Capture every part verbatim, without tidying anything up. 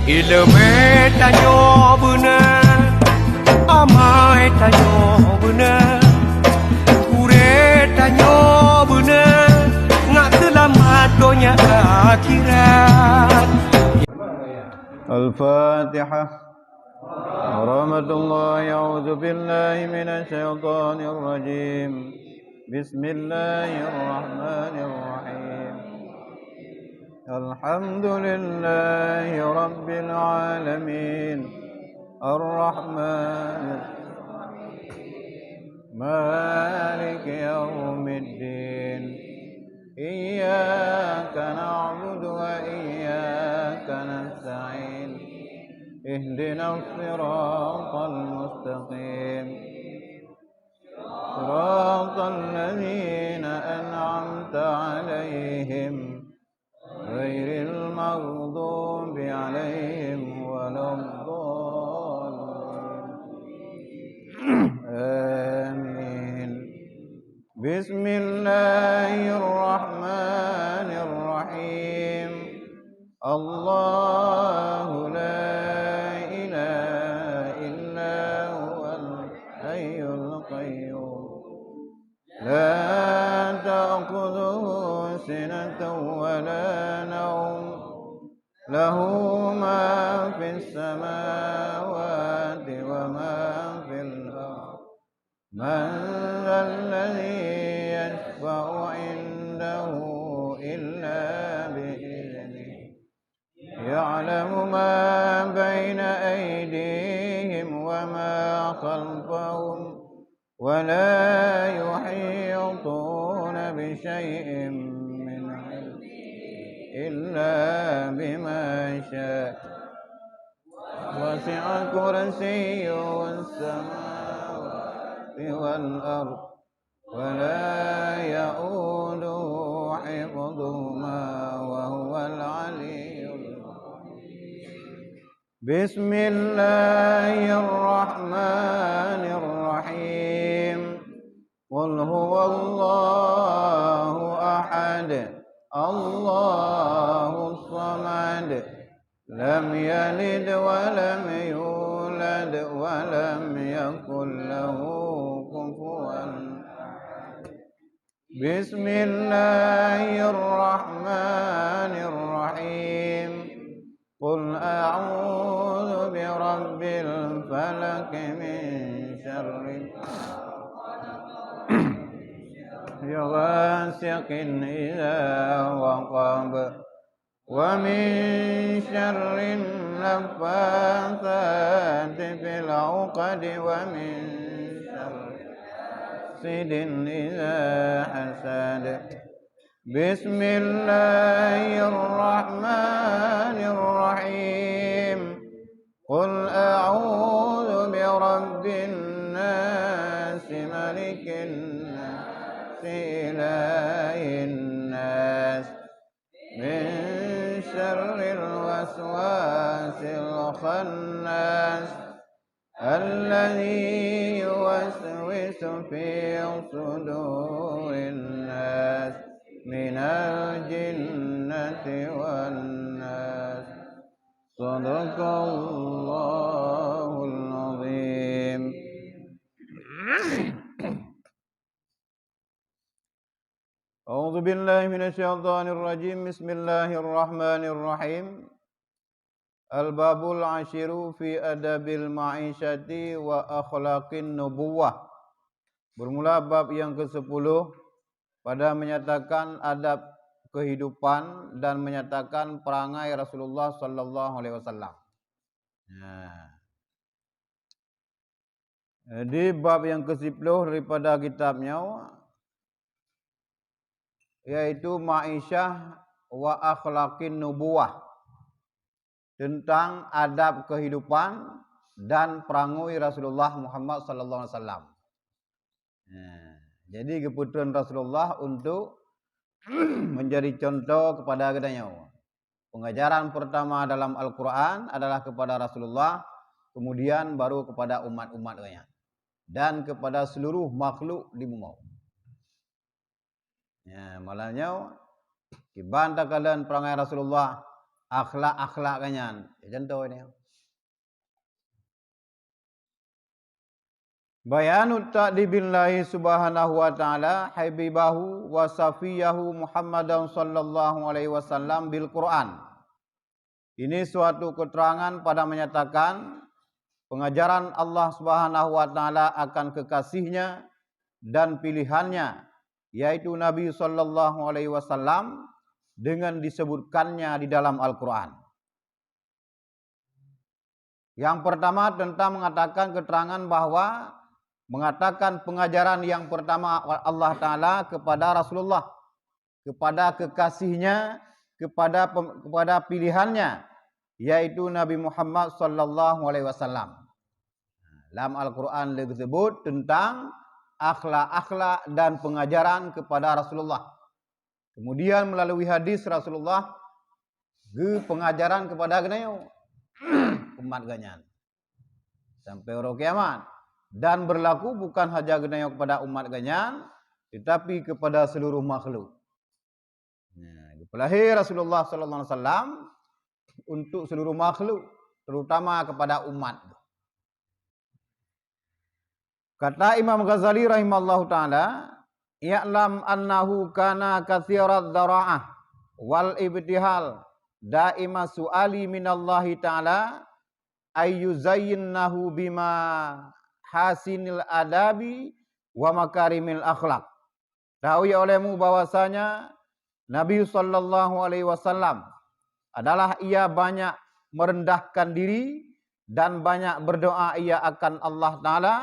Ileumèe tanyoe beuna, amai tanyoe beuna, gurèe tanyoe beuna, ngat seulamat donya akhirat. Al-Fatihah. Warahmatullahi, a'udzu billahi minasy syaithanir rajim. Bismillahirrahmanirrahim. Alhamdulillahi rabbil alamin. Arrahmanir Maliki yaumiddin. Iyyaka na'budu wa iyyaka nasta'in. Ihdinas siratal mustaqim. Siratal ladzina an'amta 'alaihim, ghairil maghdubi 'alaihim waladdallin. Amin. Bismillahirrahmanirrahim. Allahu la ilaha illa huwal hayyul qayyum. La ta'khudhuhu sinatun wa la nawm. Lahu ma fis samawati wa ma fil ardh. Man dzalladzi yashfa'u 'indahu illa bi idznih. Ya'lamu ma baina aydihim wa ma khalfahum, wa la yuhituna bi syai'in min 'ilmihi illa bima sya'. Wasi'a kursiyyuhus samawati wal ardh. Wa la ya'uduhu hifdhuhuma wa huwal 'aliyyul 'azhim. Bismillahirrahmanirrahim. Qul huwallahu ahad. Allahus samad. Lam yalid wa lam yulad wa lam yakul lahu kufuwan ahad. Bismillahirrahmanirrahim. Qul a'udzu birabbil falaq, min syarri ghasiqin idza waqab. Wa min syarrin naffatsati fil 'uqad wa min syarri hasidin idza hasad. Bismillahirrahmanirrahim. Qul a'udzu birabbin nas, malikin nas, ilahin nas. Min syarril waswasil khannas, alladzi yuwaswisu fi sudurin nas, minal jinnati wan nas. Sadaqallahul azim. A'udzubillahi minasyaitonirrajim. Bismillahirrahmanirrahim. Al-babul asyiru fi adabil ma'isyati wa akhlaqin nubuwah. Bermula bab yang kesepuluh pada menyatakan adab kehidupan dan menyatakan perangai Rasulullah sallallahu alaihi wasallam. Nah. Jadi, bab nyang keusiploh daripada kitab nyoe, yaitu Ma'isyah wa Akhlaqin Nubuwah, tentang adab kehidupan dan peurangui Rasulullah Muhammad sallallahu alaihi wasallam. Nah, jadi geupeutreun Rasulullah untuk menjadi contoh kepada geutanyoe. Pengajaran pertama dalam Al-Quran adalah kepada Rasulullah, kemudian baru kepada umat-umat geuhnyan, dan kepada seluruh makhluk di bumoe. Ya, malam nyoe, kiban takalon perangai Rasulullah, akhlak-akhlak geuh nyan. Ya, contoh ini. Bayanut ta'dibillahi subhanahu wa ta'ala habibahu wa safiyahu Muhammadan sallallahu alaihi wasallam bil Qur'an. Ini suatu keterangan pada menyatakan pengajaran Allah Subhanahu wa Ta'ala akan kekasihnya dan pilihannya, yaitu Nabi sallallahu alaihi wasallam, dengan disebutkannya di dalam Al-Quran. Yang pertama tentang mengatakan keterangan bahwa mengatakan pengajaran yang pertama Allah Ta'ala kepada Rasulullah, kepada kekasihnya, kepada pem- kepada pilihannya, yaitu Nabi Muhammad sallallahu alaihi wasallam. Lam Al-Quran disebut tentang akhlak-akhlak dan pengajaran kepada Rasulullah. Kemudian melalui hadis Rasulullah geupengajaran kepada geutanyoe umat geuh nyan sampai uroe kiamat, dan berlaku bukan saja geutanyoe kepada umat geuh nyan, tetapi kepada seluruh makhluk. Nah, geupeulahé Rasulullah sallallahu alaihi wasallam untuk seluruh makhluk, terutama kepada umat. Kata Imam Ghazali rahimahullahu taala, "I'lam annahu kana katsirat dhara'ah wal ibtihal daima su'ali minallahi ta'ala ayyuzayyinahu bima hasinil adabi wa makarimil akhlak." Tahu ya olehmu bahwasanya Nabi sallallahu alaihi wasallam adalah ia banyak merendahkan diri dan banyak berdoa ia akan Allah Ta'ala,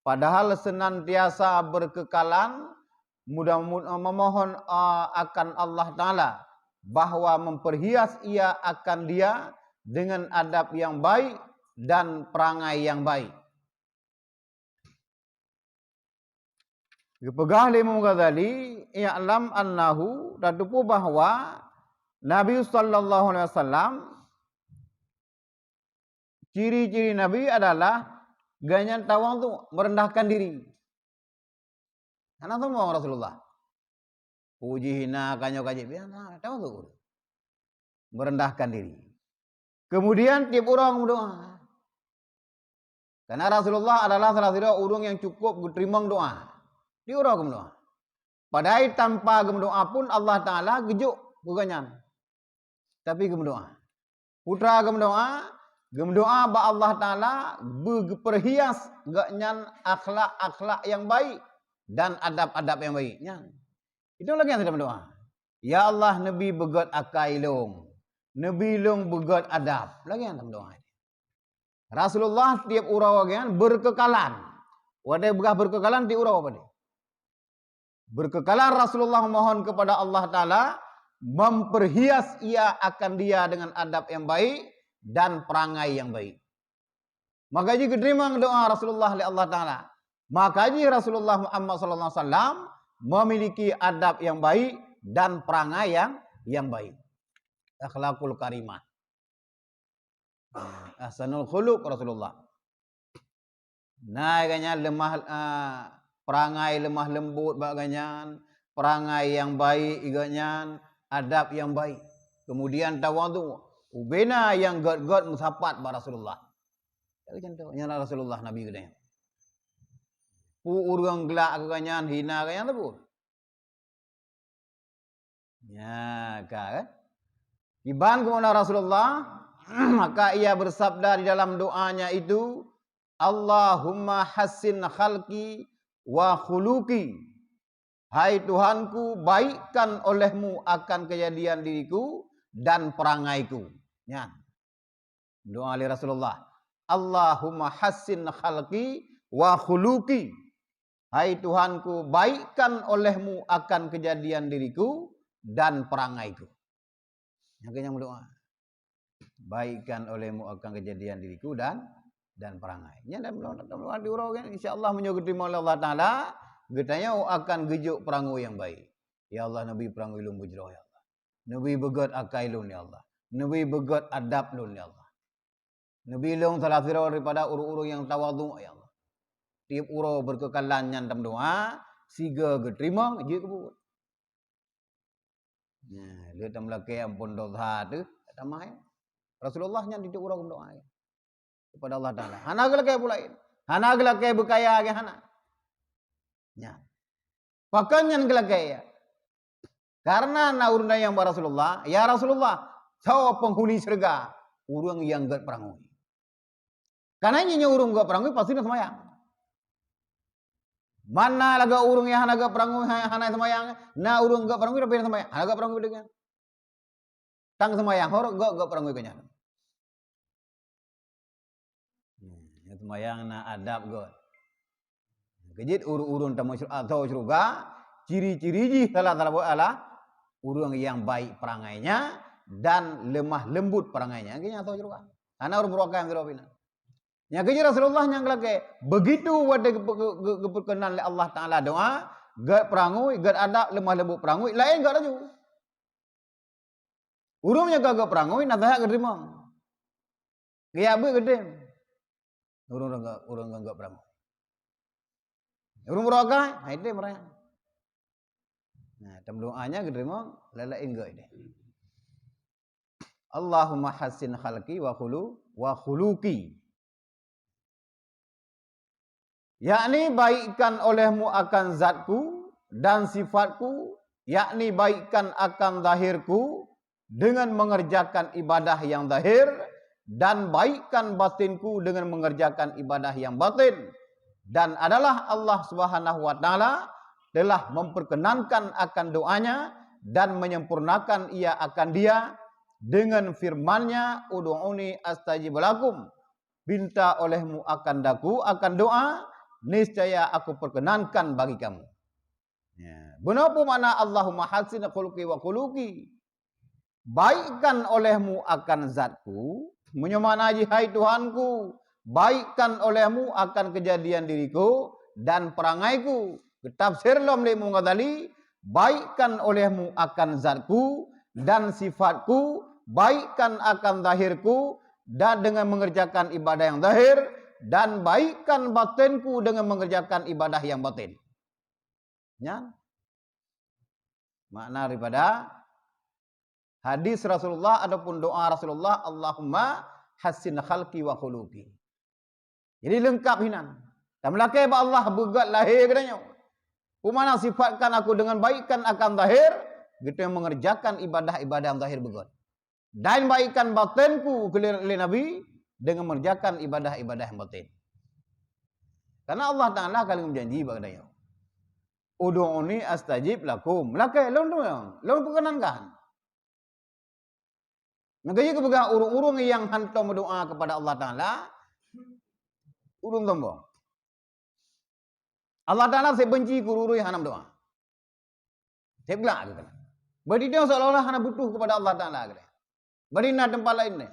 padahal senantiasa berkekalan mudah mu- memohon, eh, akan Allah Ta'ala bahwa memperhias ia akan dia dengan adab yang baik dan perangai yang baik. Geupeugah lé Imam Ghazali, "I'lam annahu," tateupeue bahwa Nabi sallallahu alaihi wasallam, ciri-ciri Nabi adalah gobnyan tawadhu, merendahkan diri. Hana sombong Rasulullah. Puji hina, ka nyoe ka jeuet, biasa, tawadhu. Merendahkan diri. Kemudian tiep uroe meudoa. Karena Rasulullah adalah salah sidroe ureuëng nyang cukup geuteurimong doa. Tiep uroe geumeudoa. Padahai tanpa geumeudoa pun Allah Ta'ala geujok keu gobnyan. Tapi geumeudoa. Putra geumeudoa, geumeudoa bak Allah Ta'ala beugeupeuhias gobnyan akhlak-akhlak nyang baik dan adab-adab nyang baik. Nyan. Itu lagée nyang meudoa. "Ya Allah, neubi beugét akai lôn. Neubi lôn beugét adab." Lagée nyang meudoa. Rasulullah tiep uroe gobnyan berkekalan. Watée peugah berkekalan tiep uroe padé. Berkekalan Rasulullah memohon kepada Allah Ta'ala memperhias ia akan dia dengan adab yang baik dan perangai yang baik. Maka jih geuteurimong doa Rasulullah lé Allah Ta'ala. Maka jih Rasulullah Muhammad sallallahu alaihi wasallam memiliki adab yang baik dan perangai yang yang baik. Akhlakul karimah. Ahsanul khuluq Rasulullah. Nah, gobnyan leumah, ah, perangai leumah leumbot bak gobnyan, perangai nyang baik gobnyan, adab nyang baik. Kemudian tawadhu, ubena nyang gét-gét meusapat bak Rasulullah. Jadi contoh, nyan Rasulullah Nabi geutanyoe. Peue ureuëng glak keu gobnyan, hina gobnyan teupeu. Ya, ka, kan? Kiban keumeuna Rasulullah, maka ia bersabda di dalam doanya itu, "Allahumma hassin khalqi wa khuluqi." "Hai Tuhanku, baikkan olehmu akan kejadian diriku dan perangaiku." Nyan. Doa lé Rasulullah, "Allahumma hassin khalqi wa khuluqi." "Hai Tuhanku, baikkan olehmu akan kejadian diriku dan perangaiku." Nyang keu nyang meudoa. "Baikkan olehmu akan kejadian diriku dan dan perangai." Nyan dan meudoa, meudoa di uroe nyan, insya Allah meunyoe geuteurimong lé Allah Ta'ala, geutanyoe akan geujok peurangui nyang baik. "Ya Allah, neubi peurangui lôn beujroh, ya Allah. Neubi beugét akai lôn, ya Allah. Neubi beugét adab lôn, ya Allah. Neubi lôn salah sidroe daripada ureuëng-ureuëng nyang tawadhu, ya Allah." Tiep uroe beureukat nyan tameudoa, sigoe geuteurimong, jeuet keu buet. Nah, lheueh tameulakée amphon desya teuh, Tamah, ya. Rasulullah nyan di uroe geudoa, ya. Kepada Allah Taala. Hana geulakée buet laén. Hana geulakée beukaya lagée hana. Nyan. Pakon nyan geulakée, ya. Karena na ureuëng tanyong bak Rasulullah, "Ya Rasulullah, soe peunghuni syeuruga?" Ureuëng nyang gét peurangui. Karena nyoe ureuëng gét peurangui pasti na seumayang. Mana lagée ureuëng nyang hana gét peurangui, ha-, hana seumayang, na ureuëng gét peurangui tapi na seumayang, hana gét peurangui deungon. Tang seumayang horok gét, gét peurangui keunyan. Hmm, seumayang na adab gét. Keujeuet ureuëng-ureuëng tamasuk atau syeuruga, ciri-ciri jih salah-salah buet adalah ureuëng nyang baik perangainya dan lemah lembut perangainya. Keunyan atau syeuruga. Hana ureuëng beurokah nyang keudroe pinan. Nyang keujeuet Rasulullah nyang geulakée, begitu watée geupe-, geu-, geu-, geupeukeunan lé Allah Taala doa, gét peurangui, gét adab, lemah lembut peurangui, laén gét laju. Ureuëng nyang ka gét peurangui, naseuhat geuteurimong. Geujak beuet geutem. Ureuëng, ureuëng, ureuëng nyang gét peurangui. Ureuëng beurokah, hai tem raya. Nah, tam doanya geuteurimong, laén-laén gét deh. Allahumma hassin khalqi wa khulu-, wa khuluqi. Yakni baikkan olehmu akan zatku dan sifatku, yakni baikkan akan zahirku dengan mengerjakan ibadah yang zahir, dan baikkan batinku dengan mengerjakan ibadah yang batin. Dan adalah Allah Subhanahu wa Taala telah memperkenankan akan doanya dan menyempurnakan ia akan dia dengan firman-Nya, "Ud'uni astajib lakum." Pinta olehmu akan daku, akan doa, niscaya Aku perkenankan bagi kamu. Ya. Bunoe peue makna Allahumma hassin khulqi wa khuluqi? Baikkan olehmu akan zatku, meunyoe makna jih, hai Tuhanku, baikkan olehmu akan kejadian diriku dan perangaiku. Geutafsir lom lé Imam Ghazali, baikkan olehmu akan zatku dan sifatku, baikkan akan zahirku, dan dengan mengerjakan ibadah yang zahir, dan baikkan batinku dengan mengerjakan ibadah yang batin. Nyan makna daripada hadis Rasulullah ataupun doa Rasulullah, "Allahumma hassin khalqi wa khuluqi." Jadi leungkap hinan. Tameulakée bak Allah beugét lahé geutanyoe. Peue makna sifatkan aku dengan baikkan akan zahir, geutanyoe mengerjakan ibadah-ibadah yang zahir beugét. Dan baikkan batinku keu lé, lé Nabi dengan mengerjakan ibadah-ibadah yang batin. Karena Allah Taala ka lheueh meujanji bak geutanyoe, "Ud'uni astajib lakum." Lakée lôn doa, lôn peukeunankan. Maka jih geupeugah ureuëng-ureuëng nyang hantom meudoa kepada Allah Taala, ureuëng sombong. Allah Taala seb benci keu ureuëng-ureuëng nyang hana meudoa. Seb glak geuh keunan. Berarti dia seolah-olah hana butuh kepada Allah Taala geuh. Berarti na teumpat laén nyan.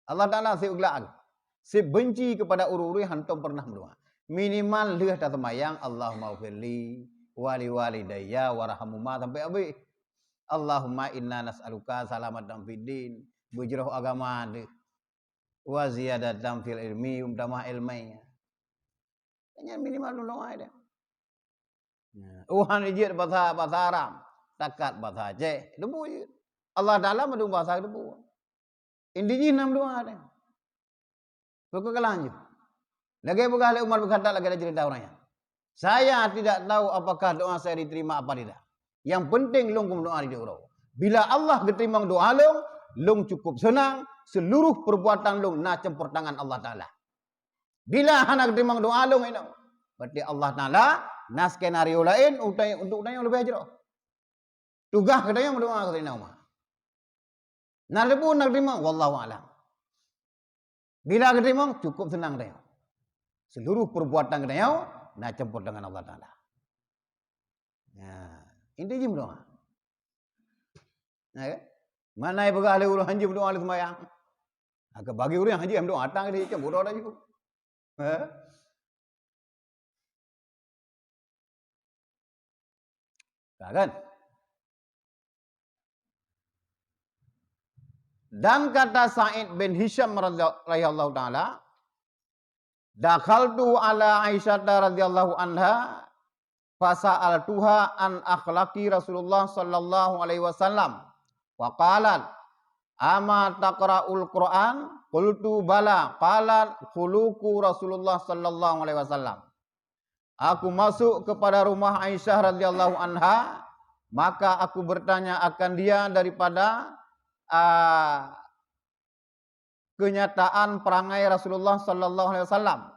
Allah Taala seb glak geuh. Seb benci kepada ureuëng-ureuëng hantom pernah meudoa. Minimal lheueh taseumayang, "Allahumma ghfirli wa li walidayya warhamhuma," sampai habis. "Allahumma inna nas'aluka salamatan fid din," beujroh agama deuh. "Wa ziyadatan fil ilmi," meutamah ilmu. Nyan minimal lôn doa deh. Nah, oh, han jeuet bahasa, bahasa Arab, takat bahasa Aceh, debu jeuet. Allah Taala mandum bahasa debu. Inti jih nam doa deh. Pokok kelang jih. Lagée peugah lé Umar bin Khattab lagée cerita ureuëng nyan. "Saya tidak tahu apakah doa saya diterima apa tidak. Yang penting lôn keumeung doa di uroe. Bila Allah geuteurimong doa lôn, lôn cukup seunang, seluruh perbuatan lôn na campur tangan Allah Taala. Bila hana geuteurimong doa lôn inoe, berarti Allah Taala na skenario laén untuk, untuk tanyoe leubeh jroh." Tugaih geutanyoe meudoa keu Saidina Umar. Na debu na teurimong, wallahu a'lam. Bila geuteurimong, cukup seunang geutanyoe. Seluruh perbuatan geutanyoe na campur tangan Allah Taala. Nah, inti jih meudoa. Nah, kan? Mana yang peugah lé ureuëng hanjeuet meudoa lé seumayang? Maka bagi ureuëng hanjeuet meudoa, datang dia cemburu dah juga. Ha? Nah, kan? Dan kata Sa'id bin Hisham radhiya-, radhiyallahu ta'ala, "Dakhaltu ala Aisyata radhiyallahu anha, fasa'altuha an akhlaqi Rasulullah sallallahu alaihi wasallam." Wa qalat, "Ama taqra'ul Qur'an?" Qultu, "Bala." Qalat, "Khuluqu Rasulullah sallallahu alaihi wasallam." Aku masuk kepada rumah Aisyah radhiyallahu anha, maka aku bertanya akan dia daripada, ah, kenyataan perangai Rasulullah sallallahu alaihi wasallam.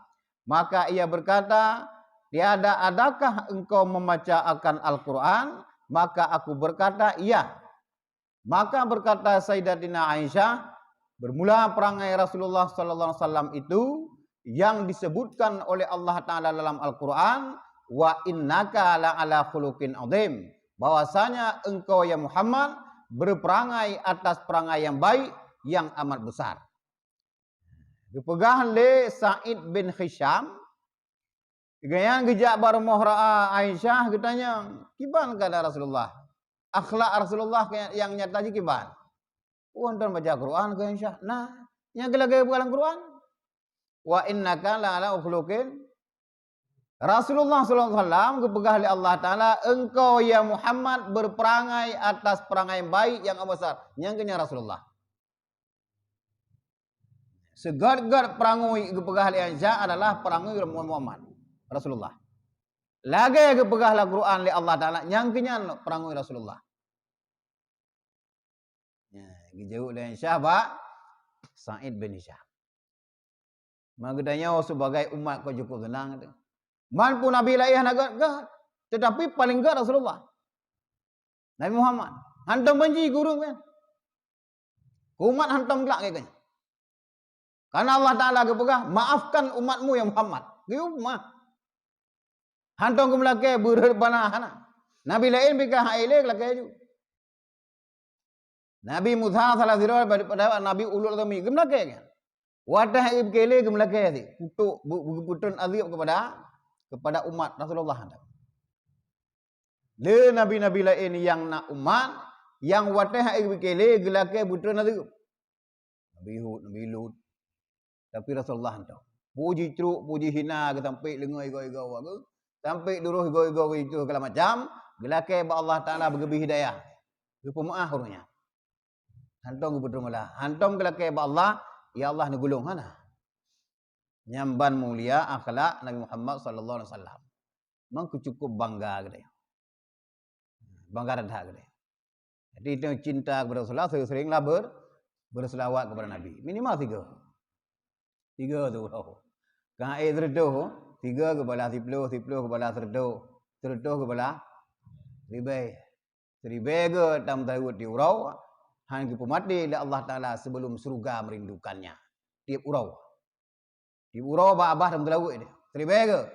Maka ia berkata, "Tiada adakah engkau membaca akan Al-Quran?" Maka aku berkata, "Iya." Maka berkata Sayyidatina Aisyah, bermula perangai Rasulullah sallallahu alaihi wasallam itu yang disebutkan oleh Allah Taala dalam Al-Quran, "Wa innaka la ala khuluqin azim," bahwasanya engkau, ya Muhammad, berperangai atas perangai yang baik, yang amat besar. Geupeugah lé Sa'id bin Hisham, gobnyan geujak bak rumoh Aisyah, geutanyong, "Kiban keuadaan Rasulullah? Akhlak Rasulullah nyang nyata jih kiban?" "Oh, hantom baca Quran keu Aisyah." "Nah, nyang geulagée dalam Quran, 'Wa innaka la ala khuluqin.'" Rasulullah sallallahu alaihi wasallam geupeugah lé Allah Taala, "Engkau, ya Muhammad, berperangai atas perangai baik yang amat besar." Nyang keunan Rasulullah. Seugét-gét peurangui geupeugah lé Aisyah adalah peurangui Muhammad, Rasulullah. Lagée geupeugah lam Quran lé Allah Taala, nyang keunan peurangui Rasulullah. Ya, geujaweueb lé Aisyah bak Sa'id bin Hisham. Maka geutanyoe sibagai umat ka cukup seunang teuh. Man pun nabi laén hana gét-gét, teutapi paleng gét Rasulullah. Nabi Muhammad. Hantom banci keu ureuëng nyan. Keu umat hantom glak keu gobnyan. Karena Allah Taala geupeugah, "Maafkan umatmu ya Muhammad." Geuyue meu'ah. Hantom geumeulakée beureuët bana hana. Nabi laén pih ka hai lé geulakée ju. Nabi Musa salah sidroe pada Nabi ulul azmi geumeulakée nyan. Watée hai pike lé geumeulakée sit, kutok bu-, bu-, geupeutrön azab kepada, kepada umat Rasulullah. Lé nabi-nabi laén nyang na umat, nyang watée hai pike lé geulakée beutrön azab. Nabi Hud, Nabi Lut. Tapi Rasulullah hantom. Puji trok, puji hina, geusampé leungoe igoe-igoe awak geuh. Sampé duroh igoe-igoe itu segala macam, geulakée bak Allah Taala beugeubri hidayah. Geupeumeu'ah ureuëng nyan. Hantom geupeuteumeulah. Hantom geulakée bak Allah, "Ya Allah, neugulong," hana. Nyan ban mulia akhlak Nabi Muhammad sallallahu alaihi wasallam. Maka cukup bangga geutanyoe. Bangga that geutanyoe. Jadi, itu cinta kepada Rasulullah, sering-seringlah ber-, berselawat kepada Nabi. Minimal tiga. Tiga tu. Kan ayat seratus, tiga geubalah siploh, siploh geubalah seratus, seratus geubalah seribée. Seribée geuh tameuseulaweuet di uroe, han geupeumaté lé Allah Taala sebelum syurga merindukannya. Tiep uroe. Di uroe bak babah tameuseulaweuet nyan. Seribée geuh.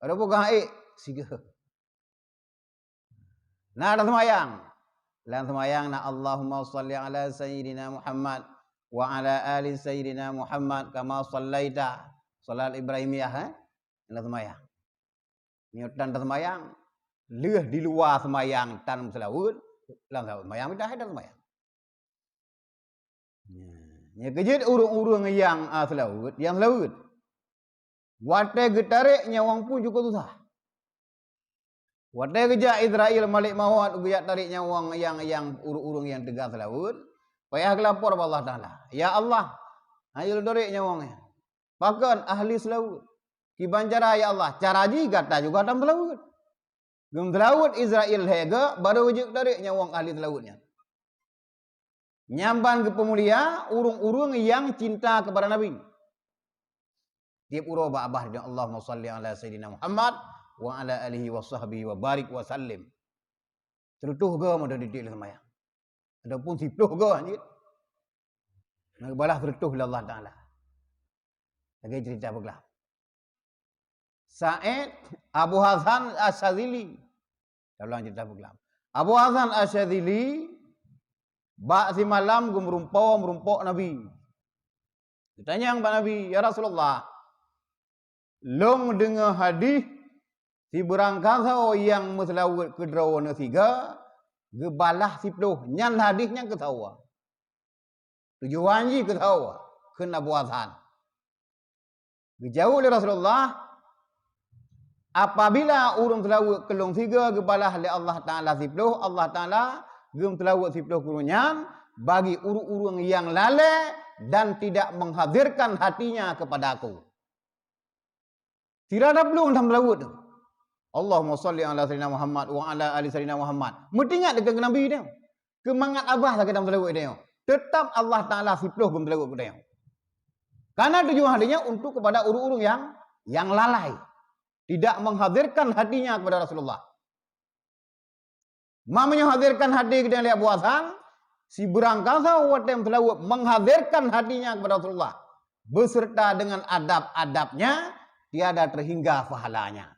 Ada peugah ék, sigoe. Na lam seumayang. Lam seumayang na, "Allahumma shalli ala Sayyidina Muhammad wa ala ali Sayyidina Muhammad kama shallaita." Salat Ibrahimiyah, eh? Lam seumayang. Meunyoe tan seumayang, lheueh di luwa seumayang tan meuseulaweuet, lam seumayang meudah tan seumayang. Nyan, nyan keuh jeuet ureuëng-ureuëng nyang, a, seulaweuet, nyang seulaweuet. Watée geutarek nyawöng pun cukup susah. Watée geujak Israel malek mawöt geujak tarek nyawöng nyang, nyang ureuëng-ureuëng nyang teuga seulaweuet, payah geulapor bak Allah Taala, "Ya Allah, han lôn tarek nyawöng nyan." Pakon ahli seulaweuet? Kiban cara, ya Allah, cara jih gata juga tameuseulaweuet. Geumeuseulaweuet Israel lhée geuh, barô jeuet tarek nyawöng ahli seulaweuet nyan. Nyan ban geupeumulia ureuëng-ureuëng nyang cinta keupada Nabi. Tiep uroe bak babah, "Allahumma shalli ala Sayyidina Muhammad wa ala alihi wa sahbihi wa barik wa sallim." Seureutôh goe meudeh didik lé seumayang. Ataupun siploh goe jeuet. Neubalah seureutôh lé Allah Taala. Lagée cerita peuglah. Sa'id Abu Hasan Asyadzili. Taulang cerita peuglah. Abu Hasan Asyadzili bak simalam geumeurumpok, meurumpok Nabi. Geutanyong bak Nabi, "Ya Rasulullah, lôn deungoe hadih sibeurang kasoe nyang meuseulaweuet keu droeneuh sigoe, geubalah siploh, nyan hadih nyan keu soe? Tujuan jih keu soe?" kheun Abu Hasan. Geujaweueb lé Rasulullah, "Apabila ureuëng seulaweuet keu lôn sigoe geubalah lé Allah Taala siploh, Allah Taala Geumeuseulaweuet siploh keu ureuëng nyan bagi ureuëng-ureuëng nyang lalée dan tidak menghadirkan hatinya kepada Aku. Sira taplueng tameuseulaweuet. Allahumma shalli ala sayyidina Muhammad wa ala ali sayyidina Muhammad. Meutingat deungon Nabi nyoe. Keumangat abah lagée tameuseulaweuet nyoe. Teutap Allah Taala siploh geumeuseulaweuet keu nyoe. Karena tujuan hadisnya untuk kepada ureuëng-ureuëng yang yang lalai, tidak menghadirkan hatinya kepada Rasulullah. Ma meunyoe hadirkan hati geutanyoe lé Abu Hasan, sibeurangkasoe watée meuseulaweuet menghadirkan hatinya kepada Rasulullah, beserta dengan adab-adabnya, tiada terhingga pahalanya.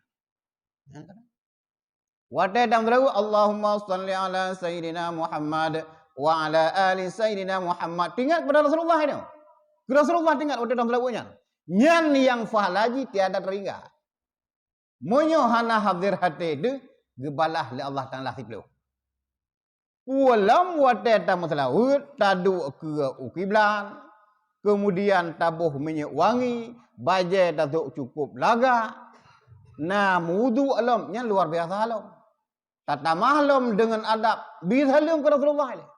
Watée tameuseulaweuet, Allahumma shalli ala sayyidina Muhammad wa ala ali sayyidina Muhammad. Tingat kepada Rasulullah itu. Keu Rasulullah tingat watée tameuseulaweuet nyan. Nyan nyang pahala jih tiada terhingga. Meunyoe hana hadir até deuh, geubalah lé Allah Taala siploh. Peue lom watée tameuseulaweuet, taduek keue u kiblat, keumudian taboh minyeuk wangi, bajée tasôk cukôp lagak, na meuwudu lom, nyan luar biasa lom. Tatamah lom deungon adab, bi saleuem keu Rasulullah ilée.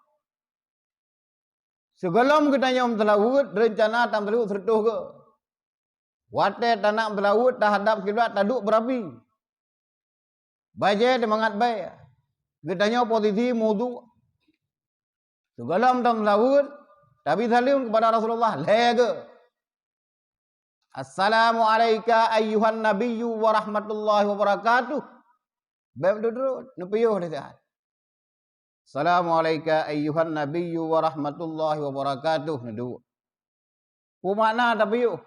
Sigohlom geutanyoe meuseulaweuet, reuncana tameuseulaweuet sireutôh goe. Watée tanak meuseulaweuet, tahadab kiblat, taduek beurapi. Bajée teumangat bée. Geutanyoe posisi meuwudu. Sigohlom tameuseulaweuet, tabi saleuem keupada Rasulullah lhée goe. "Assalamu alaika ayyuhan nabiyyu wa rahmatullahi wa barakatuh." Bék duek-duek, neupiôh lé siat. "Assalamu alaika ayyuhan nabiyyu wa rahmatullahi wa barakatuh," neuduek. Peue makna tapiôh?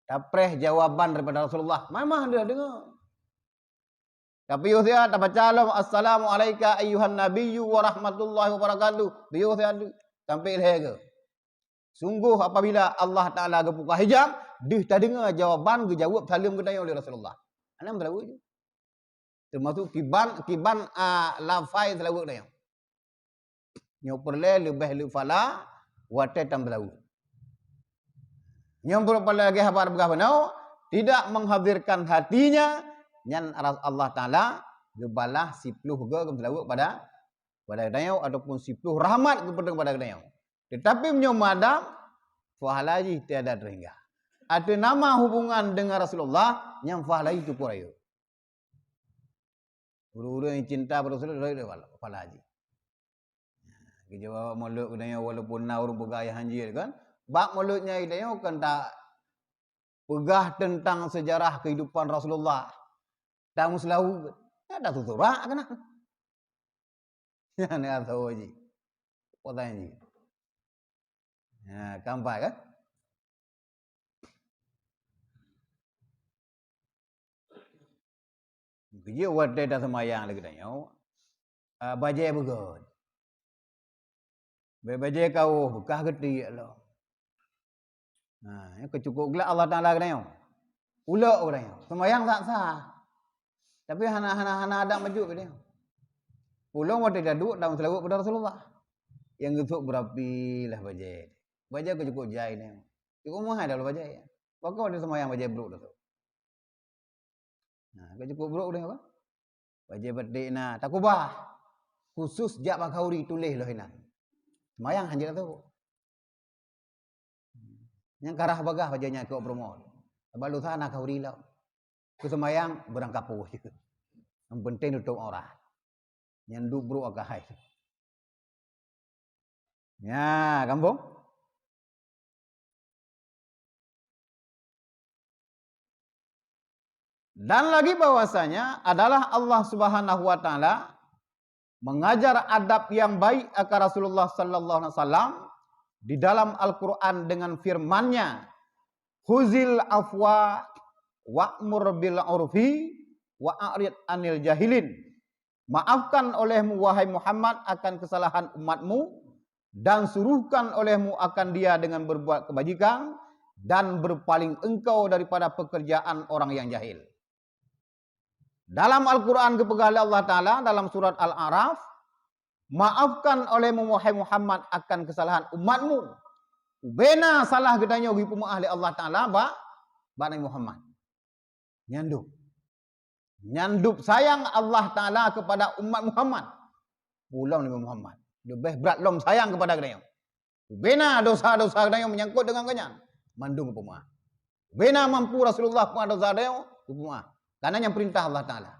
Tapreh jawaban daripada Rasulullah. Memang dia dengar. Tapiôh siat, tabaca lom, "Assalamu alaika ayyuhan nabiyyu wa rahmatullahi wa barakatuh." Piôh siat, sampai lhée goe. Sungguh apabila Allah Taala geubuka hijab, deuh tadeungoe jawaban geujaweueb saleuem geutanyoe lé Rasulullah. Hana meuseulaweuet ju. Teumasuk kiban, kiban, a, lafai seulaweuet geutanyoe. Nyoe peureulée leubeh le pahala watée tameuseulaweuet. Nyoe peureulée lagée haba peugah bunoe, tidak menghadirkan hatinya, nyan Allah Taala geubalah siploh goe geumeuseulaweuet pada, pada geutanyoe ataupun siploh rahmat geupeudong pada geutanyoe. Tetapi meunyoe meuadab, pahala jih tiada terhingga. Ateueh nama hubungan dengan Rasulullah, nyang pahala jih teupeu rayeuk. Ureuëng-ureuëng nyang cinta bak Rasulullah, rayeuk pahala jih. Geujaweueb mulod geutanyoe walaupun na ureuëng peugah ayah hanjeuet kan. Bak mulod nyan geutanyoe kan ta peugah teuntang seujarah keuhidupan Rasulullah. Tameuseulaweuet. Nyan dah teusurak keunan. Nyan asoe jih. Peue tanya jih? Ha, keempat kan? Keujeuet watée taseumayang lagée tanyoe, a, bajée beugöt. Bék bajée kawöh beukah geutiek lom. Ha, nyan keu cukôp glak Allah Taala geutanyoe. Ulok geutanyoe. Seumayang sah-sah. Tapi hana, hana, hana adak maju geutanyoe. Ulôn watée taduek dan seulaweuet keu Rasulullah. Nyang geusôk beurapi lah bajée. Bajée keu cukôp jai nyoe. Cukôp meuhai dah bajée. Pakon watée seumayang bajée brôk dah tu. Nah, ka cukôp brôk deh apa? Bajée batik na, takubah. Khusus jak bak khauri tuléh lom inan. Seumayang hanjeuet tu. Nyang karah bagah bajée nyan keu peurumoh. Sabab lusa na khauri lom. Keu seumayang beurangkapoh. Yang penting tutup aurat. Nyan duek brôk akai. Nya, gampông. Dan lagi bahwasanya adalah Allah Subhanahu wa Taala mengajar adab yang baik akan Rasulullah sallallahu alaihi wasallam di dalam Al-Quran dengan firman-Nya, "Khuzil afwa wa'mur bil urfi wa a'rid anil jahilin." Maafkan olehmu, wahai Muhammad, akan kesalahan umatmu, dan suruhkan olehmu akan dia dengan berbuat kebajikan, dan berpaling engkau daripada pekerjaan orang yang jahil. Dalam Al-Quran geupeugah lé Allah Taala dalam surat Al-A'raf, "Maafkan olehmu, wahai Muhammad, akan kesalahan umatmu." Ubena salah geutanyoe geupeumaaf lé Allah Taala bak, bak Nabi Muhammad. Nyan dub. Nyan dub sayang Allah Taala kepada umat Muhammad. Pulom Nabi Muhammad. Leubeh brat lom sayang keupada geutanyoe. Ubena dosa-dosa geutanyoe meunyangkot deungon gobnyan. Mandum geupeumaah. Ubena mampu Rasulullah peumaah dosa geutanyoe, geupeumaah. Karena nyan peurintah Allah Taala.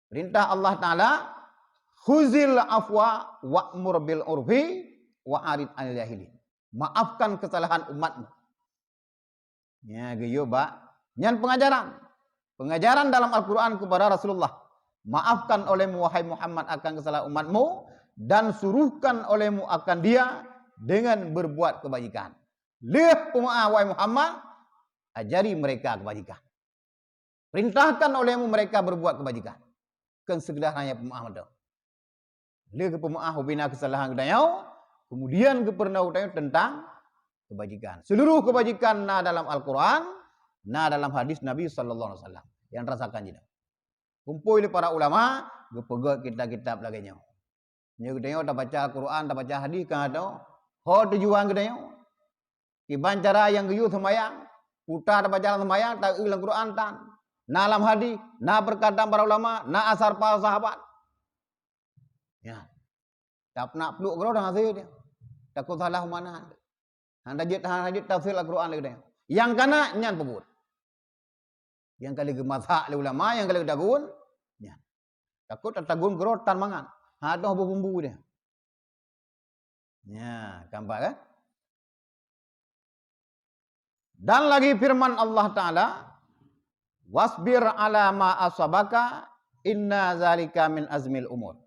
Peurintah Allah Taala, "Khuzil afwa wa'mur bil urfi wa arid anil jahilin." Maafkan kesalahan umatmu. Nya geuyue bak nyan pengajaran. Pengajaran dalam Al-Quran kepada Rasulullah. Maafkan olehmu, wahai Muhammad, akan kesalahan umatmu, dan suruhkan olehmu akan dia dengan berbuat kebajikan. Lheueh peumaah, wahai Muhammad, ajari mereka kebajikan. Perintahkan olehmu mereka berbuat kebajikan. Kon sekedar hanya peumaah mantong. Lheueh geupeumaah ubena kesalahan geutanyoe, kemudian geupeurunoe geutanyoe tentang kebajikan. Seluruh kebajikan na dalam Al-Quran, na dalam hadis Nabi sallallahu alaihi wasallam. Nyang terasakan jinoe. Kumpul lé para ulama, geupeugét kitab-kitab lagée nyoe. Nyoe geutanyoe tabaca Al-Quran, tabaca hadis ka teuh. Ho tujuan geutanyoe? Kiban cara nyang geuyue seumayang, puta tabaca lam seumayang, taeu lam Quran tan. Na lam hadis, na perkataan para ulama, na asar para sahabat. Ya. Tapi nak pluek keudroe dan hase dia. Takot salah makna. Hana jeuet, hana jeuet tafsir Al-Quran lagée nyan. Nyang kana nyan peubuet. Nyang ka lheueh geumasak lé ulama, nyang ka lheueh geudagun, nyan. Takot tatagun keudroe tan mangat. Ha, toh bumbu dia. Nya, nampak kan? Dan lagi firman Allah Taala, "Wasbir ala ma asabaka, inna zalika min azmil umur."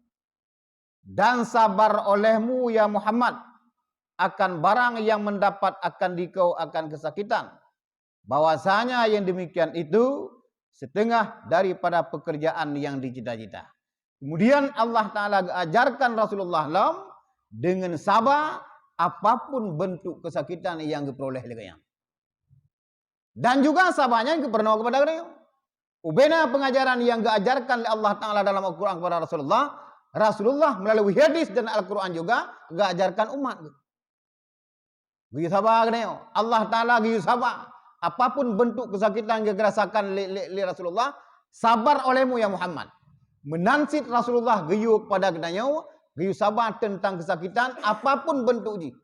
Dan sabar olehmu, ya Muhammad, akan barang yang mendapat akan dikau akan kesakitan, bahwasanya yang demikian itu setengah daripada pekerjaan yang dicita-cita. Kemudian Allah Taala geuajarkan Rasulullah lom dengan saba apapun bentuk kesakitan yang geupeuroleh lé gobnyan. Dan juga saba nyan geupeurunoe keupada geutanyoe. Ubena pengajaran yang geuajarkan lé Allah Taala dalam Al-Quran kepada Rasulullah, Rasulullah melalui hadis dan Al-Quran juga geuajarkan umat. Geuyue saba geutanyoe. Allah Taala geuyue saba. Apapun bentuk kesakitan yang geurasakan lé, lé, lé Rasulullah, sabar olehmu ya Muhammad. Meunan cit Rasulullah geuyue kepada geutanyoe, geuyue saba teuntang kesakitan apapun bentuk jih.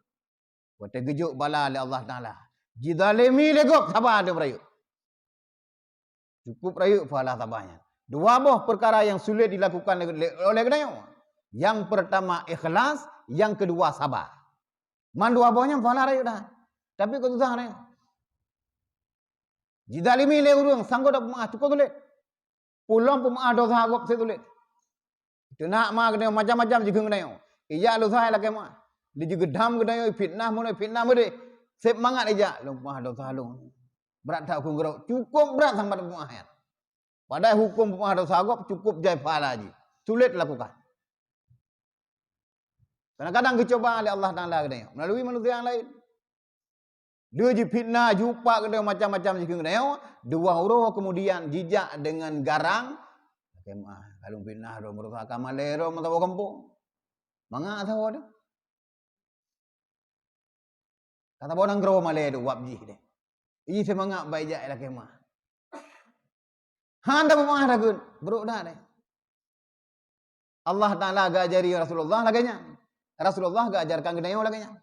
Watée geujok bala lé Allah Taala, jizalimi lé gob, saba teuh beurayeuk. Cukup rayeuk pahala saba nyan. Dua boh peukara nyang sulet dilakukan lé, lé, oleh geutanyoe. Nyang peurtama ikhlas, nyang keudua saba. Man dua boh nyan pahala rayeuk that. Tapi kok susah nyan. Jizalimi lé ureuëng, sanggob tapeumaah, cukup sulet. Pulom peumaah dosa gob sulet. Teunak ma geutanyoe macam-macam jikheun geutanyoe. Ijak lôn sahai lakée ma. Di jigeudam geutanyoe, fitnah meunyoe fitnah meudeh. Seb mangat ijak, lôn peumaah dosa lôn. Brat that huköm keudroe. Cukup brat sambat peumaah nyan. Padahai huköm peumaah dosa gob cukup jai pahala jih. Sulet lakukan. Kadang-kadang geucuba lé Allah Taala geutanyoe melalui manusia nyang laén. Dia jifitnah, jiupak geutanyoe macam-macam jikheun geutanyoe, dua uroe kemudian jijak deungon garang, lakée meuah, ka lôn fitnah droe, meurusak ka malée droe, meusaboh gampông. Mangat saboh tu. Ka saboh nanggroe malée tu wab jih deh. Ih, seumangat bai jak lakée meuah. Han tapeumaah takheun, brok that deh. Allah Taala geuajari Rasulullah lagée nyan. Rasulullah geuajarkan geutanyoe lagée nyan.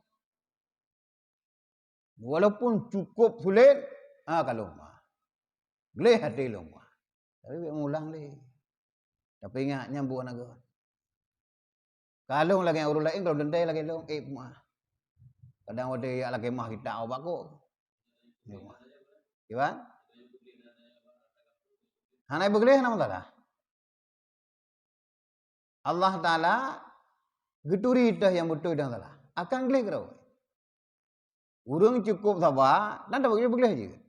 Walaupun cukup sulet, ha, ka lôn peumaah. Gleh até lôn peumaah. Tapi bék mulang lé. Tapi ingat, nyan buet aneuk geuh. Ka lôn lagée ureuëng laén, ka lôn teuntée lagée lôn, ék peumaah. Kadang watée jak lakée meuah kita ubak kok. Kiban? Hana beugleh, hana masalah. Allah Taala geuturi teuh nyang beutôi dan salah. Akan gleh keudroe. Ureuëng cukup saba, dan tabeugléh-beugléh jeuet.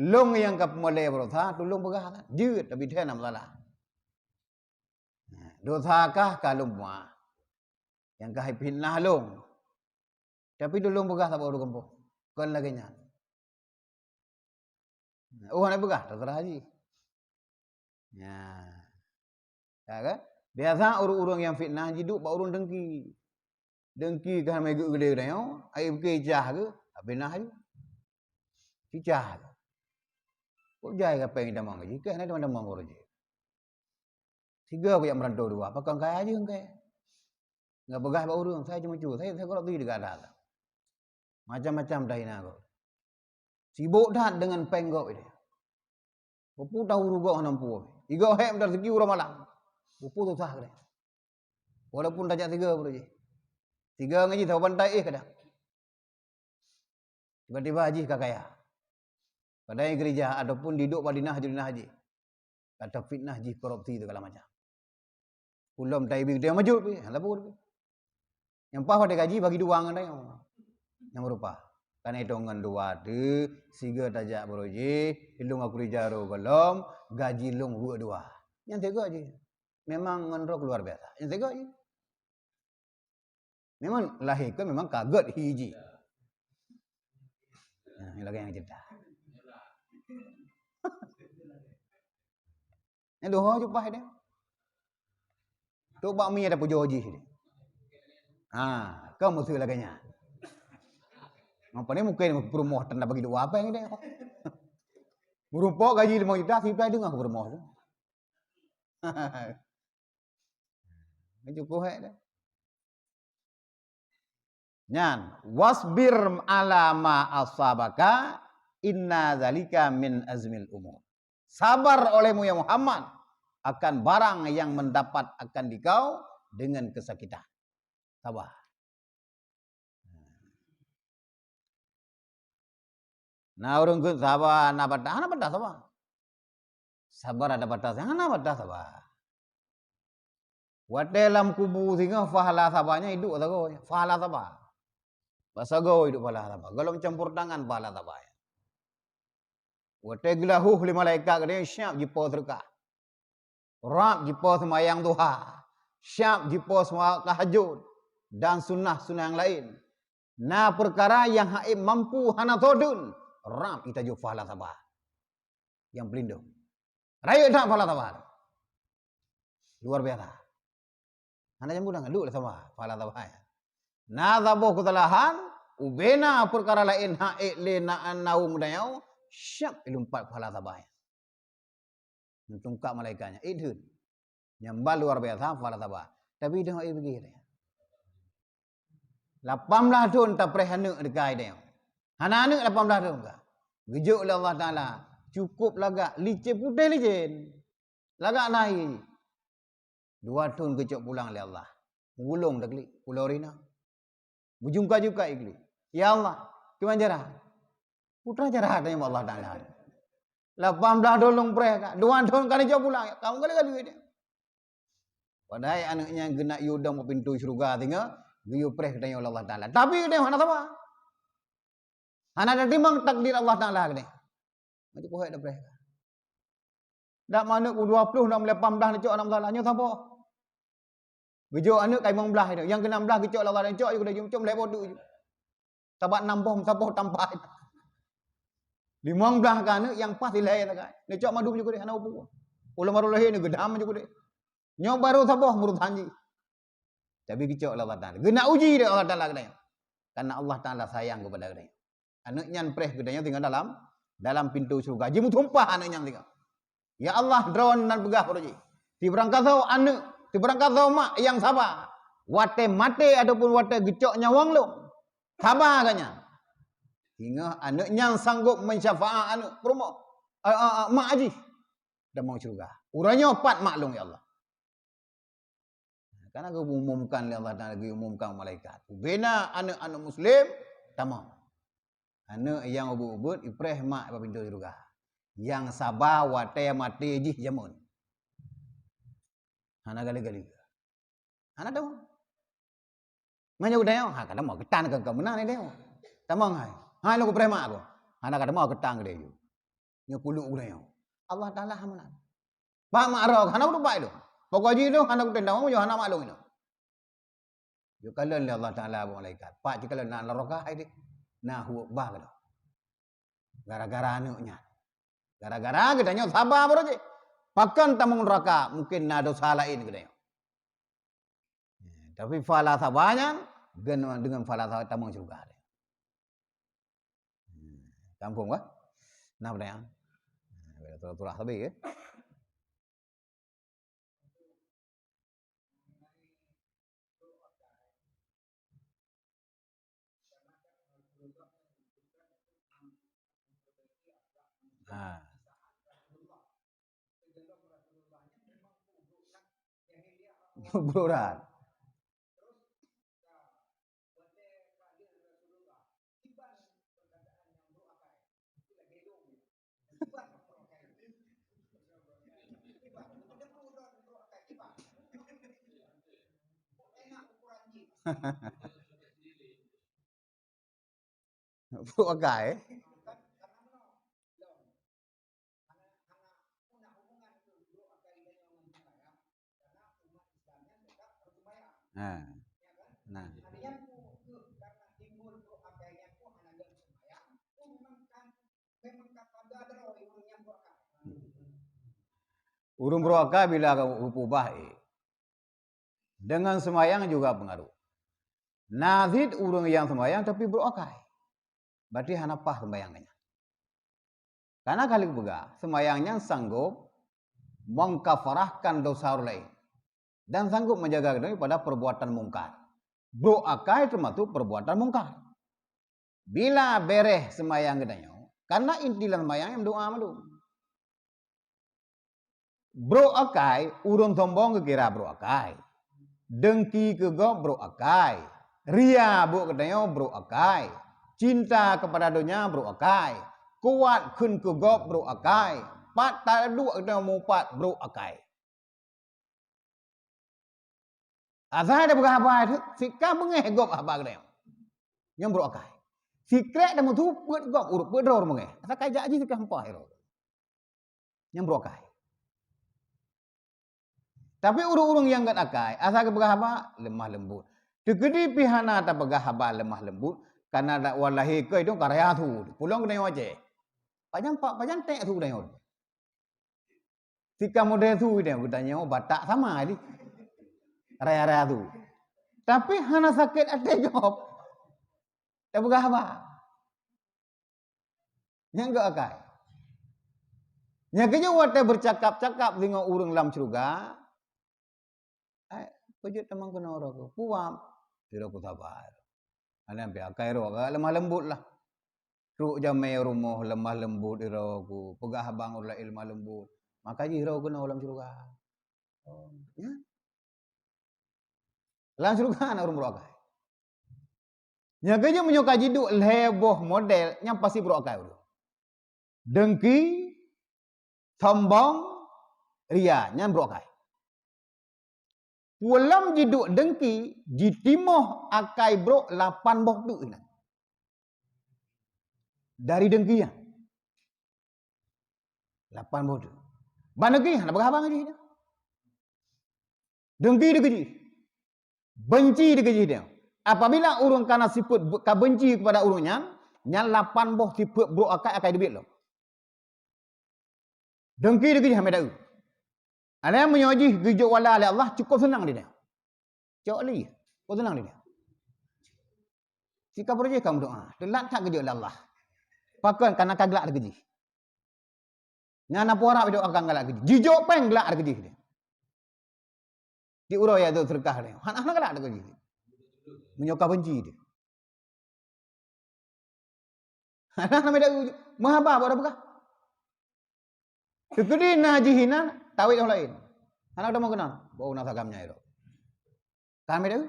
Lôn nyang ka peumalée beurasa, tulông peugah that. Jeuet, tapi thèe na masalah. Dosa kah ka lôn peumaah. Nyang ka fitnah lôn. Tapi tulông peugah saboh ureuëng gampông. Kon lagée nyan. Oh, hana peugah, terserah jih. Ya. Ya kan? Biasa ureuëng-ureuëng nyang fitnah jiduek bak ureuëng dengki. Dengki ka hana geuh geude tanyoe, ai bukée cah geuh, habéh nah jih. Cicah geuh. Kok jai ka péng tamong jih, keu hana tamong-tamong ureuëng jih. Tiga kujak meurantô dua, pakon kaya jeueng kaya. Nggak peugah bak ureueng, saya cuma cu, saya, saya golok tui di gada. Macam-macam dah hina kok. Sibok that dengan péng gob itu. Peue tahu rugoe hana mampu. Igoe hék meudan siki uroe malam. Peue susah keu dia. Walaupun tajak tiga pun jih. Tiga ngon jih saban taéh kadang. Tiba-tiba jih ka kaya. Padahai gereja ataupun didok bak dinah jih, dinah jih. Ka tafitnah jih korupsi segala macam. Ulôn taibi geutanyoe maju pi, hana pun. Nyang paih watèe gaji bagi dua ngon tanyoe. Nyang meurupa. Kan itong ngon dua tu, siga tajak baroe jih, ilong aku di jaro golom, gaji long buet dua. Nyang tiga jih. Memang ngon roh luar biasa. Nyang tiga jih. Memang lahé keu memang kaget hi jih. Nah, ini lagi nyang cerita. Nyan doho jupah dia. Tu bak mi ada pujoe jih dia. Ha, kau mesti lagèe nyan. Apa ni mungkin peurumoh tanda bagi dua apa yang dia. Meureumpok gaji lima juta, siplai deungoe peurumoh tu. Cukup hek dah. Nyan, wasbir ala ma asabaka, inna zalika min azmil umur. Sabar olehmu ya Muhammad akan barang yang mendapat akan dikau dengan kesakitan. Sabar. Na ureueng kheun saba na batas, hana batas saba. Sabar ada batas, hana batas saba. Watèe lam kubu singoh pahala saba nyan iduek sagoe, pahala saba. Bak sagoe iduek pahala saba. Golom campur tangan pahala saba. Watèe geulahôh lé malaikat geutanyoe siap jipo seudeukah. Rab jipo seumayang duha, siap jipo seumayang tahajud, dan sunnah-sunnah nyang laén. Na peukara nyang hana mampu hana soe deuh, rab jitaju pahala saba. Nyang peulindong. Rayeuk that pahala saba. Luar biasa. Hana jambu dah ngaluk lah saba, pahala saba. Na saboh keusalahan, ubena peukara laén hana ék lé na, na ureueng meudayau, siap ilumpat pahala saba. Meutungkak malaikat nyan, ék deuh. Nyang ban luar biasa, pahala saba. Tapi dah ék beugih dia. Lapan blah thon tapreh aneuk deukai dia. Hana aneuk lapan blah thon ka. Geujok lé Allah Taala, cukup lagak licén putéh licén. Lagak na akhé. Dua thon geucok pulang lé Allah. Meugulong taklik, pulo rina. Beujungka-jungka Iblih. "Ya Allah, kiban cara?" Putra cara tanya Allah Taala. Lapan blah thon lôn preh ka, dua thon ka neucok pulang, kamu kali-kali dia. Padahai aneuk nyan geunak yue dong bak pintoe syeuruga singoh, geuyue preh geutanyoe lé Allah Taala. Tapi geutanyoe hana saba. Hana teurimong takdir Allah Taala geutanyoe. Macam pohek dah preh. Dak manök u dua ploh, nam lapan blah neucok aneuk meusalah, nyoe saboh. Geujok aneuk ka limong blah itu. Nyang keunam blah geucok lé Allah Taala, cok ju keudeh, cok meuleubot ju. Sabat nam boh, saboh tampa. Limong blah ka aneuk nyang pas ilée sagai. Neucok mandum ju keudeh, hana upu. Ulôn baru lahé neugeudam ju keudeh. Nyoe baru saboh meurusan jih. Tapi geucok lé Allah Taala. Geunak uji lé Allah Taala geutanyoe. Karena Allah Taala sayang kepada geutanyoe. Aneuk nyan preh geutanyoe tinggai dalam, dalam pintoe syeuruga. Jimeusumpah aneuk nyan tinggai. "Ya Allah, droeneuh nan peugah baroe jih. Sibarangkasoe aneuk, sibarangkasoe mak nyang saba. Watée maté ataupun watée geucok nyawöng lôn, saba geuh nyan. Singoh aneuk nyan sanggob meusyafaat aneuk peurumoh, eh, eh, eh, mak jih, tamong syeuruga. Uroe nyoe pat mak lôn, ya Allah." Karena geuumumkan lé Allah Taala, geuumumkan malaikat. Ubena aneuk-aneuk muslim tamong. Aneuk nyang ubit-ubit ipreh mak bak pintoe syeuruga. Nyang saba watée maté jih jameun. Hana gali-gali. Hana tahu. Meunyoe geutanyoe, ha, ka tamong keutan keu, keu meunan lé tanyoe. Tamong hai. Hai lôn kupreh mak aku. Hana ka tamong keutan keu lé. Nyoe kuluk geutanyoe. Allah Taala hana meunan. Bak mak roh, hana meurupai lôn. Pokok jih lôn hana kutem tamong, meunyoe hana mak lôn inoe. Jikalon lé Allah Taala bak malaikat. Pat jikalon na neraka hai deh. Na huok bah keudroe. Gara-gara aneuk nyan. Gara-gara geutanyoe saba baroe jih. Pakon tamong neraka, mungkin na desya laén geutanyoe. Tapi pahala saba nyan, deungon, deungon pahala saba tamong syeuruga. Kampung kah? Nah, pertanyaan. Turah-turah sabe, ya. Ha. Berat. Brôk akai. Ha. Nah. Ureuëng brôk akai bila ka geupubah, eh. Dengan seumayang juga pengaruh. Na cit ureuëng nyang seumayang tapi brôk akai. Berarti hana paih seumayang nyan. Karena ka lheueh peugah, seumayang nyan sanggob mengkafarahkan dosa ureuëng laén dan sanggob menjaga geutanyoe pada perbuatan mungkar. Brôk akai termasuk perbuatan mungkar. Bila bereh seumayang geutanyoe, karena inti lam seumayang nyan doa mandum. Brôk akai, ureuëng sombong geukira brôk akai. Dengki keu gob brôk akai. Ria buet geutanyoe brôk akai. Cinta kepada donya brôk akai. Kuat kheun keu gob brôk akai. Pat taduek geutanyoe mupat brôk akai. Asai tapeugah haba tu, sika beungéh gob haba geutanyoe. Nyang brôk akai. Sikrek dan meusu peuet gob, ureuëng peuet droe meungéh. Asai kai jak jih sika hempah iro. Nyang brôk akai. Tapi ureuëng-ureuëng nyang gét akai, asai geupeugah haba lemah lembut. Teukeudi pih hana tapeugah haba lemah lembut, karena dak wallahi keu itu karya su. Pulang geutanyoe Aceh. Pajan pak, pajan tek su geutanyoe. Sika model su dia geutanyoe Batak sama di. Raya-raya su. Tapi hana sakét até gob. Tapeugah haba. Nyang gét akai. Nyang keujeuet watée bercakap-cakap deungon ureuëng lam syeuruga, eh, peujeuet tamong keunoe roh ku. Puwam. Sidroe ku sabar. Hana pih akai roh, agak lemah lembut lah. Trok jamé rumoh lemah lembut sidroe ku. Peugah bang ureuëng laén lemah lembut. Maka jih sidroe keunoe lam syeuruga. Oh, ya. Lam syeuruga na ureuëng brôk akai. Nyang keujeuet meunyoe ka jiduek lhée boh model, nyan pasti brôk akai ureuëng. Dengki, sombong, ria, nyan brôk akai. Peue lom jiduek dengki, jitimoh akai brôk lapan boh teuk inan. Dari dengki nyan. Lapan boh teuk. Ban dengki hana peugah haba ngon jih. Dengki dikeue jih. Benci dikeue jih dia. Apabila ureuëng kana sifeuet be-, ka benci kepada ureuëng nyan, nyan lapan boh sifeuet brôk akai, akai teubiet lom. Dengki dikeue jih hana taeu. Ada nyang meunyoe jih geujok wala lé Allah, cukup seunang di dia. Cok li, cukup seunang di dia. Sika peureujih ka meudoa, teulat that geujok lé Allah. Pakon? Karena ka glak dikeue jih. Nyan na peue harab itu akan galak keujih. Jijok péng galak keujih dia. Di uroe ya tu seudeukah dia. Hana, hana galak keujih. Meunyoe ka benci dia. Hana, hana beda uju. Meuhaba buat apa kah? Seukudi na jih inan, tawét nyang laén. Hana kamoe keunong. Bau na sagam nyai tu. Ka beda?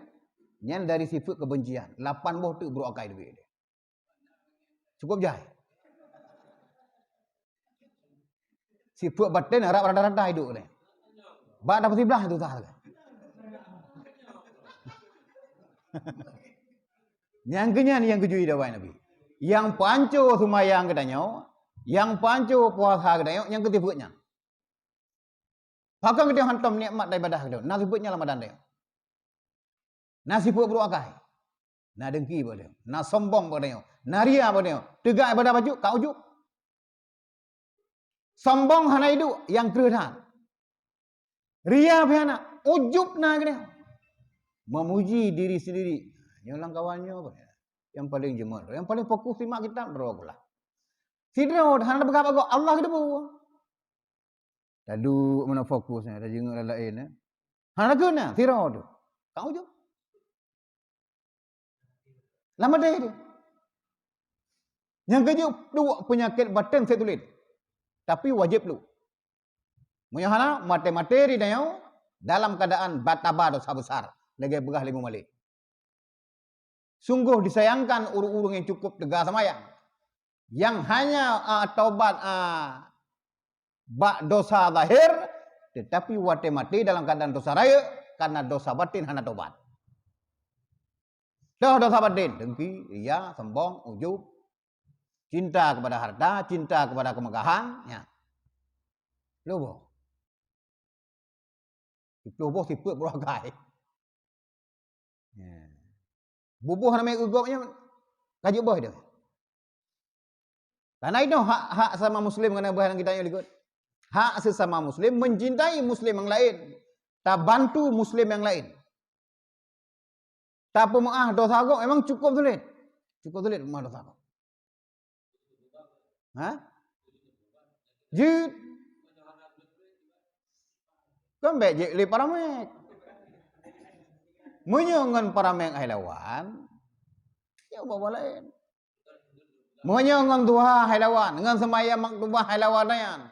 Nyan dari sifeuet kebencian. Lapan boh teuk brôk akai teubiet dia. Cukup jai. Sifeuet baten harab rata-rata hidup ni. Bak dapur siblah tu sah. Nyang keunyan nyang keujui dawai Nabi. Nyang panco seumayang geutanyoe, nyang panco puasa geutanyoe, nyang keu sifeuet nyan. Pakon geutanyoe hantom nikmat daripada geutanyoe? Na sifeuet nyan lam badan tanyoe. Na sifeuet brôk akai. Na dengki bak tanyoe. Na sombong bak tanyoe. Na ria bak tanyoe. Teuga ibadah bacut, ka ujub. Sombong hana iduek, nyang kreueh that. Ria pih hana, ujub na geutanyoe. Memuji diri sendiri. Nyoe lam kawan nyoe apa? Nyang paling jeumot, nyang paling fokus simak kitab droe pula. Sidroe hana peugah bak gob, Allah geuteupeue. Taduek meunan fokus nyan, tajeungeuk lam laén, eh. Hana keunan, sidroe tu. Ka ujub. Lam até tu. Nyang keujeuet pluek peunyakét batén sét tulén. Tapi wajéb pluek. Meunyoe hana, maté-maté di tanyoe dalam keuadaan bataba dosa besar, lagée peugah lé Imam Malik. Sunggoh disayangkan ureuëng-ureuëng nyang cukup teuga seumayang, nyang hanya, a, taubat, a, bak dosa zahir, tetapi watée maté dalam keuadaan dosa rayeuk, karena dosa batin hana taubat. Toh dosa batin, dengki, ria, sombong, ujub, cinta kepada harta, cinta kepada kemegahan, ya. Lubah. Siploh boh sifeuet beurangkai. Ya. Buboh namanya geugob nyan ka jeuet boh itu. Karena itu hak, hak sama muslim kena bahas kita yang likot. Hak sesama muslim mencintai muslim yang lain. Tabantu muslim yang lain. Tapeumeuáh dosa gob memang cukup sulit. Cukup sulit peumeuáh dosa gob. Ha? Jeuet. Kan bék jeuet lé paramek. Meunyoe ngon paramek hai lawan, ya ubah-ubah laén. Meunyoe ngon duha hai lawan, ngon seumayang maktubah hai lawan nyan.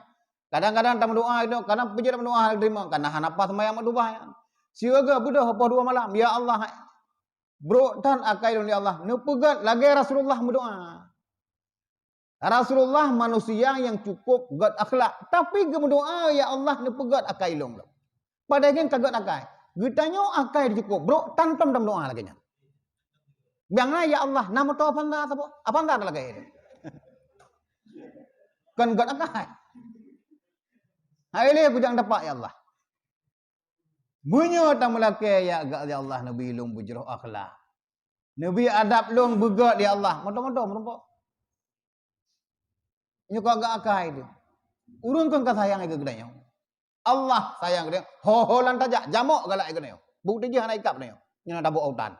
Kadang-kadang tameudoa itu, kadang peujeuet meudoa hana teurimong, karena hana pas seumayang maktubah nyan. Sigoe beudôh poh dua malam, "Ya Allah, brok tan akai lôn ya Allah." Neupeugét lagée Rasulullah meudoa. Rasulullah manusia nyang cukup gét akhlak, tapi geumeudoa, "Ya Allah, neupeugét akai lôn." Padahai nyan ka gét akai. Geutanyoe akai cukup brok, tan tom tameudoa lagée nyan. Biang na, "Ya Allah, na moto Avanza saboh." Avanza lagée nyan. Kon gét akai. Hai lé kujang dapat, "Ya Allah." Meunyoe tameulakée, "Ya gét, ya Allah, neubi lôn beujroh akhlak. Neubi adab lôn beugét, ya Allah." Moto-moto meurumpok. Nyoe ka gét akai teuh. Ureuëng kon ka sayang keu geutanyoe. Allah sayang keu geutanyoe. Ho-ho lan tajak, jamok galak keu geutanyoe. Bukti jih hana ikab geutanyoe. Nyoe na tabok utan.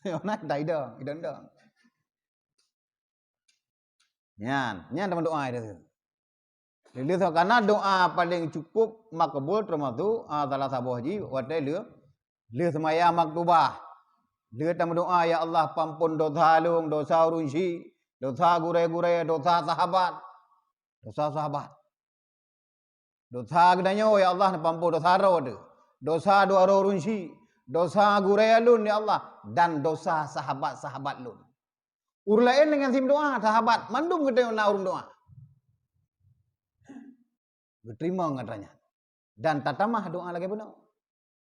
Nyoe na idong, idong-idong. Nyan, nyan teuma doa itu. Lheueh karena doa paling cukup makbul termasuk, ah, salah saboh jih watée lheueh, lheueh seumayang maktubah. Lheueh tameudoa, "Ya Allah, pampon dosa lôn, dosa ureuëng syik, dosa gurée-gurée, dosa sahabat." Dosa sahabat. Dosa geutanyoe, ya Allah, neupampôh dosa droe teuh. Dosa dua droe ureuëng syik, dosa gurée lôn, ya Allah, dan dosa sahabat-sahabat lôn. Ureuëng laén deungon simeudoa, sahabat, mandum geutanyoe na ureuëng doa. Geuteurimong ngon ranyan. Dan tatamah doa lagée bunoe.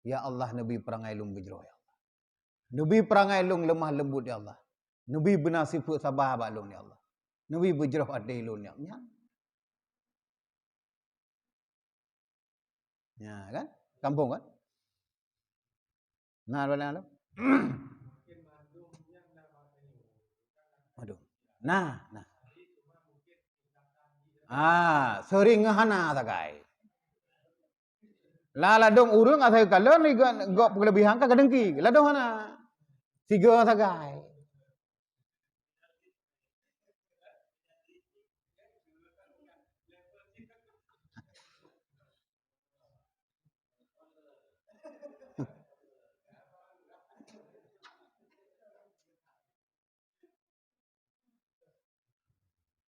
Ya Allah, neubi perangai lôn beujroh, ya Allah. Neubi perangai lôn leumah leumbut, ya Allah. Neubi beuna sifeuet saba bak lôn, ya Allah. Neubi beujroh até lôn, ya Allah. Nyan. Ya, kan? Kampung, kan? Nah, lôn, lôn. Aduh. Nah, nah. Ah, seuring hana sagai. Lah ladôm ureuëng asai kalon, gob keuleubihan ka geudengki. Ladôm hana. Sigoe sagai.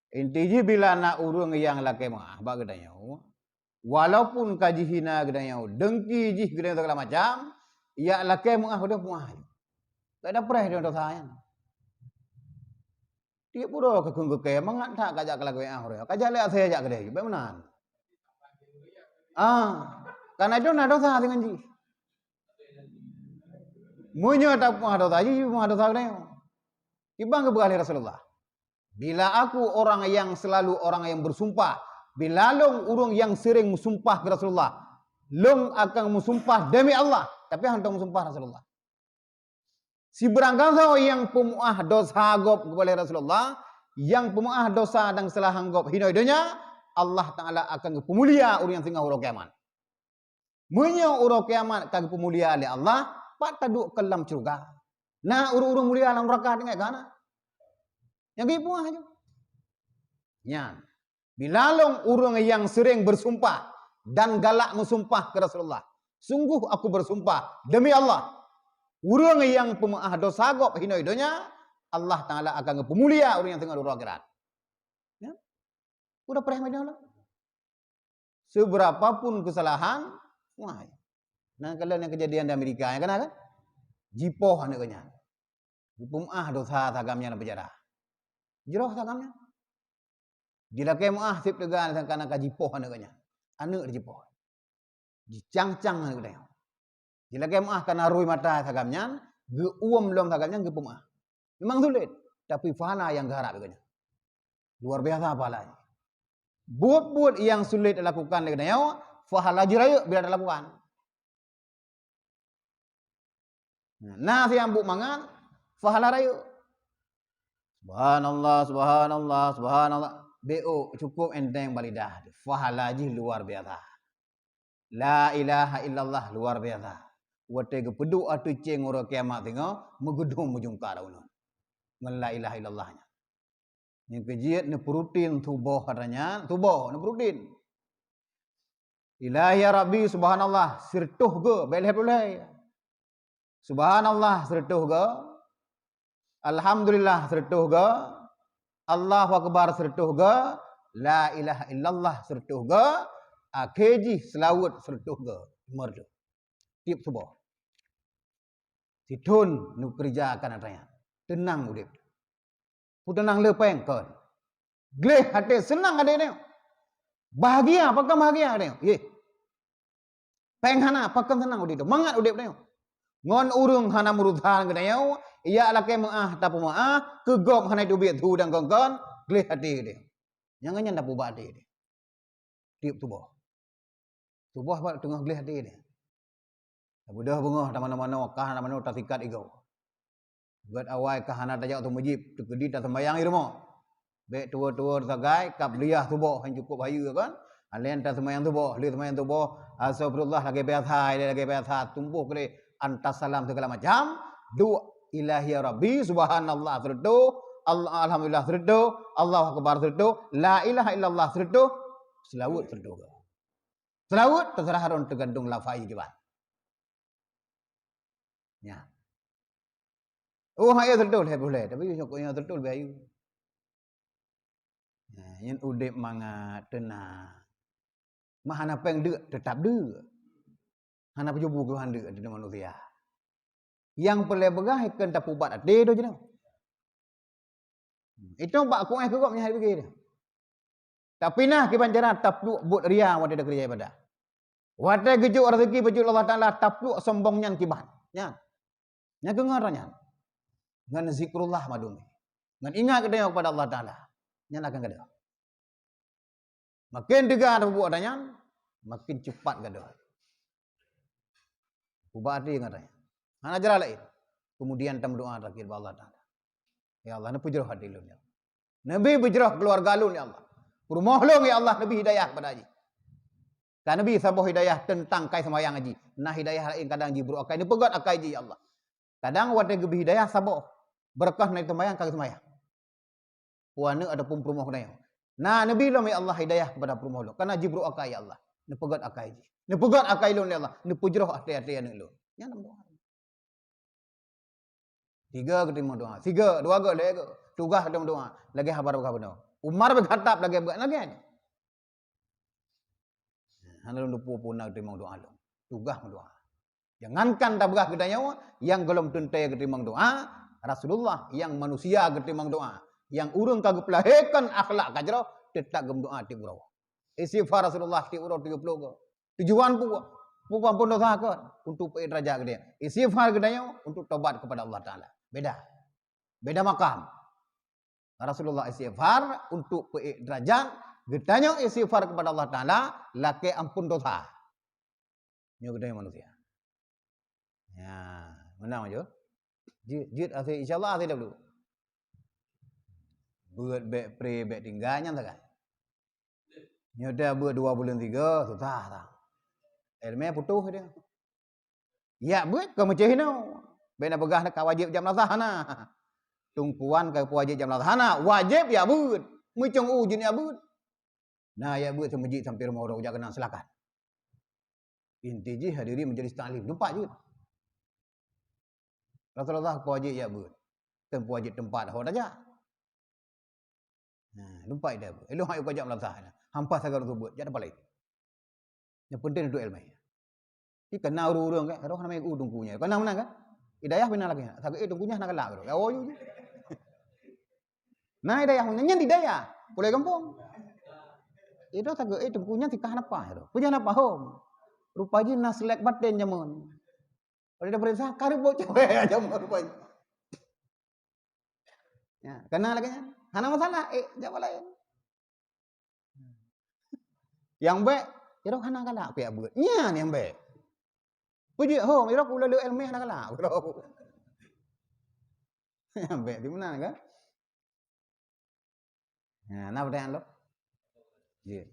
Inti jih bila na ureuëng nyang lakée meuáh bak geutanyoe, walaupun ka jihina geutanyoe, dengki jih geutanyoe segala macam, ya lakée meuáh padub meuáh. Gata preh deungon dosa nyan. Tiep uroe ka kheun geukée mangat that kajak keu lagoe ah uroe. Kajak lé asai jak keudeh, bék meunan. Ah, karena itu na dosa deungon jih. Meunyoe tapeuáh dosa jih, peuáh dosa geutanyoe. Kiban geupeugah lé Rasulullah, "Bila aku orang yang selalu orang yang bersumpah, bila lôn ureuëng nyang seuring meusumpah keu Rasulullah, lôn akan meusumpah demi Allah, tapi hana meusumpah Rasulullah." Sibarang gasoe nyang peumeuáh dosa gob keupada Rasulullah, nyang peumeuáh dosa dan kesalahan gob hinoe donya, Allah Taala akan geupeumulia ureuëng nyang singoh uroe kiamat. Meunyoe uroe kiamat ka geupeumulia lé Allah, pat taduek keu lam syeuruga? Na ureuëng-ureuëng mulia lam nuraka tinggai ka na? Nyang geupeumuáh nyoe. Nyan. Bila lôn ureuëng nyang seuring bersumpah dan galak meusumpah keu Rasulullah, "Sungguh aku bersumpah demi Allah, Ureuëng nyang peumeuáh dosa gob hinoe donya, Allah Taala akan geupeumulia ureuëng nyang teungoh di uroe akhirat. Ya? Udah preh meunyoe lah. Seberapa pun kesalahan, wah. Nah, kalau yang kejadian di Amerika, ya kan, kan? Jipoh aneuk nyan. Geupeumaáh dosa sagam nyan lam penjara. Jroh sagam nyan. Jilakée meuáh seb teuga sangka na ka jipoh aneuk nyan. Aneuk jipoh. Jicang-cang aneuk nyan. Jilakée meuáh kana rui mata sagam nyan, geuuem lom sagam nyan geupeumaáh. Memang sulit, tapi pahala nyang geuharab lagée nyan. Luar biasa pahalanya. Buet-buet nyang sulit dilakukan lé geutanyoe, pahala jih rayeuk bila dilakukan. Nah, na nyang buet mangat, pahala rayeuk. Subhanallah, subhanallah, subhanallah. Beu cukup enteng bak lidah, pahala jih luar biasa. La ilaha illallah luar biasa. Watée geupeuduek ateueh céng uroe kiamat singoh, meugeudong meujungka daun ngon la ilaha illallah nyan. Nyang keujiet neupeurutin tuboh atra nyan, tuboh neupeurutin. Ilahi ya Rabbi, subhanallah, sireutôh go, bék lhée ploh lhée. Subhanallah sireutôh go, alhamdulillah sireutôh go, Allahu akbar sireutôh go, la ilaha illallah sireutôh go, akhé jih seulaweuet sireutôh go. Merdu. Tiep tuboh. Sithon neukeureujakan atra nyan. Teunang udeb. Peuteunang le péng kon. Gleh até seunang até nyoe. Bahagia, pakon bahagia nyoe. Yeh. Péng hana, pakon seunang udeb nyoe. Mangat udeb nyoe. Ngon ureuëng hana meurusan geutanyoe, ya lakée meuáh tapeumeuáh, keu gob hana teubiet su dan kon-kon, gleh até geutanyoe. Nyang nyan tapeubat até geutanyoe. Tiep tuboh. Tuboh bak teungoh gleh até nyoe. Tabeudôh beungoh tamanoe-manoe, ka hana manoe tasikat igoe. Gét awai ka hana tajak teumeujib, teukeudi taseumbayang i rumoh. Bék tuwoe-tuwoe sagai, kab liah tuboh hán cukup hayeue kan. Alén taseumbayang tuboh, lé seumbayang tuboh, astagfirullah lagée biasa, lagée biasa, tumbôh keudeh antas salam segala macam. Duek ilahi ya Rabbi, subhanallah sireutôh, al-, alhamdulillah sireutôh, Allahu akbar sireutôh, la ilaha illallah sireutôh, seulaweuet sireutôh. Seulaweuet teuseurah droen teugantung lafai kiban. Nyan. Oh, hana teutul, hana boleh. Tapi nyang kok nyang teutul bayu. Nah, nyan udeb mangat teunang. Mah hana péng deuk, teutap deuk. Hana peujubu keuhan deuk di manusia. Nyang peureulée beugah ikon tapubat até do jinoe. Itu bak kuéh keu gobnyan hai beugé. Tapi nah kiban cara tapluek buet ria watée takeureuja ibadah. Watée geujok rezeki beujok Allah Taala tapluek sombong nyan kiban. Nyan. Nyan keu ngon nyan. Ngon zikrullah madum. Ngon ingat geutanyoe kepada Allah Taala. Nyan akan gadoh. Makin teuga tapubuet atra nyan, makin cepat gadoh. Ubak até ngon atra nyan. Hana jalan laén. Kemudian tameudoa terakhir bak Allah Taala. Ya Allah, neupeujroh até lôn ya. Neubi beujroh keluarga lôn ya Allah. Peurumoh lôn ya Allah, neubi hidayah kepada jih. Ka neubi saboh hidayah teuntang kai seumayang jih. Nah hidayah laén kadang jibrok akai, neupeugét akai jih ya Allah. Kadang watée geubri hidayah saboh, beureukat na seumayang ka geuseumayang. Pu aneuk ataupun peurumoh geutanyoe. Na neubi lom ya Allah hidayah kepada peurumoh lôn. Kana jibrok akai ya Allah. Neupeugét akai jih. Neupeugét akai lôn ya Allah. Neupeujroh até-até aneuk lôn. Nyan lam doa. Tiga geutimong doa. Tiga, dua go, lhée go. Tugaih geutimong doa. Lagée haba beugah bunoe. Umar bin Khattab lagée buet lagée nyan. Hana lôn lupa puna geutimong doa lôn. Tugaih meudoa. Jangankan tapeugah geutanyoe, nyang gohlom teuntée geutimong doa, Rasulullah, nyang manusia geutimong doa, nyang ureuëng ka geupeulahé kon akhlak ka jroh, teutap geumeudoa tiep uroe. Istighfar Rasulullah tiep uroe tujoh ploh go. Tujuan peue? Peue ampôn dosa kon? Untuk peuék derajat geutanyoe. Istighfar geutanyoe untuk tobat kepada Allah Taala. Beda. Beda makam. Rasulullah istighfar untuk peuék derajat, geutanyoe istighfar kepada Allah Taala lakée ampôn dosa. Nyoe geutanyoe manusia. Ya, meunan maju. Jeuet, jeuet até, insya Allah até dah dulu. Beuet bék pre, bék tinggai nyan sagai. Nyoe dah beuet dua buleuen tiga, susah tang. Ilmu putôh dia. Yak beuet ka meucéh inoe. Bék na peugah ka wajéb jam lasah hana. Tungkuan ka wajéb jam lasah hana, wajéb yak beuet. Meucong u jeuet yak beuet. Na yak beuet seumeujid sampoe rumoh droe jak keunan silakan. Inti jih hadiri majlis taklim, jumpa jeuet. Rasulullah peue jih jak beuet. Kan peue jih teumpat ho tajak. Nah, lumpat ida beuet. Ilong hai uka jak meunasah. Hampa sagai rot beuet, jak teumpat laén. Nyang penting duek ilmu. Di kana ureueng-ureueng kan, roh nama u teungku nyan. Kana meunan kan? Hidayah bina lagèe nyan. Sagai teungku nyan hana galak. Awo ju. Nah, hidayah nyan di daya. Pulai gampông. Itu sagai teungku nyan tikah napa itu. Punya napa hom. Rupa jih na selek baten jameun. Pada dah perintah karep bocor jameun rupa jih. Ya, kana lagèe nyan. Hana masalah, eh, jak laén. Nyang bèk, irok hana galak piak beuet. Nyan nyang bèk. Peujeuet hom, irok ulôn le ilmu hana galak. Nyang bèk di meunan kan? Nah, na pertanyaan lo? Iya.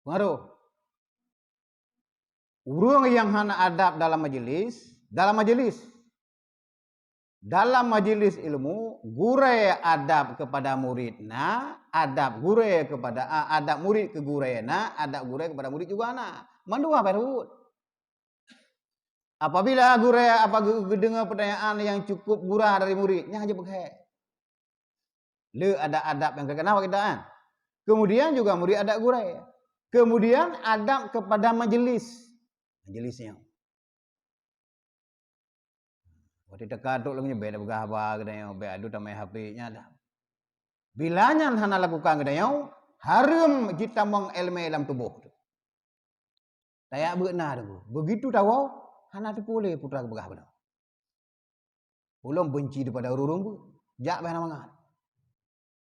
Pengaruh. Ureueng nyang hana adab dalam majlis, dalam majlis. Dalam majlis ilmu, gurèe adab kepada murid na, adab gurèe kepada, a, adab murid keu gurèe na, adab gurèe kepada murid juga na. Mandua bak rot. Apabila gurèe apa geu-, geudeungoe pertanyaan nyang cukup gura dari murid, nyan hana peugah. Le ada adab nyang keukeunah bak kita kan. Kemudian juga murid adab gurèe. Kemudian adab kepada majlis. Majlis nyoe. Watèe teuka trok lagèe nyoe, bèk peugah haba geutanyoe, bèk adu tamè H P nyan dah. Bila nyan hana lakukan geutanyoe, hareuem jitamong èleumèe lam tuboh teuh. Tajak beuet na teungku. Begitu tawoe, hana teupeu lé putra geupeugah bunoe. Ulôn benci daripada ureueng-ureueng beuet. Jak bèk hana mangat.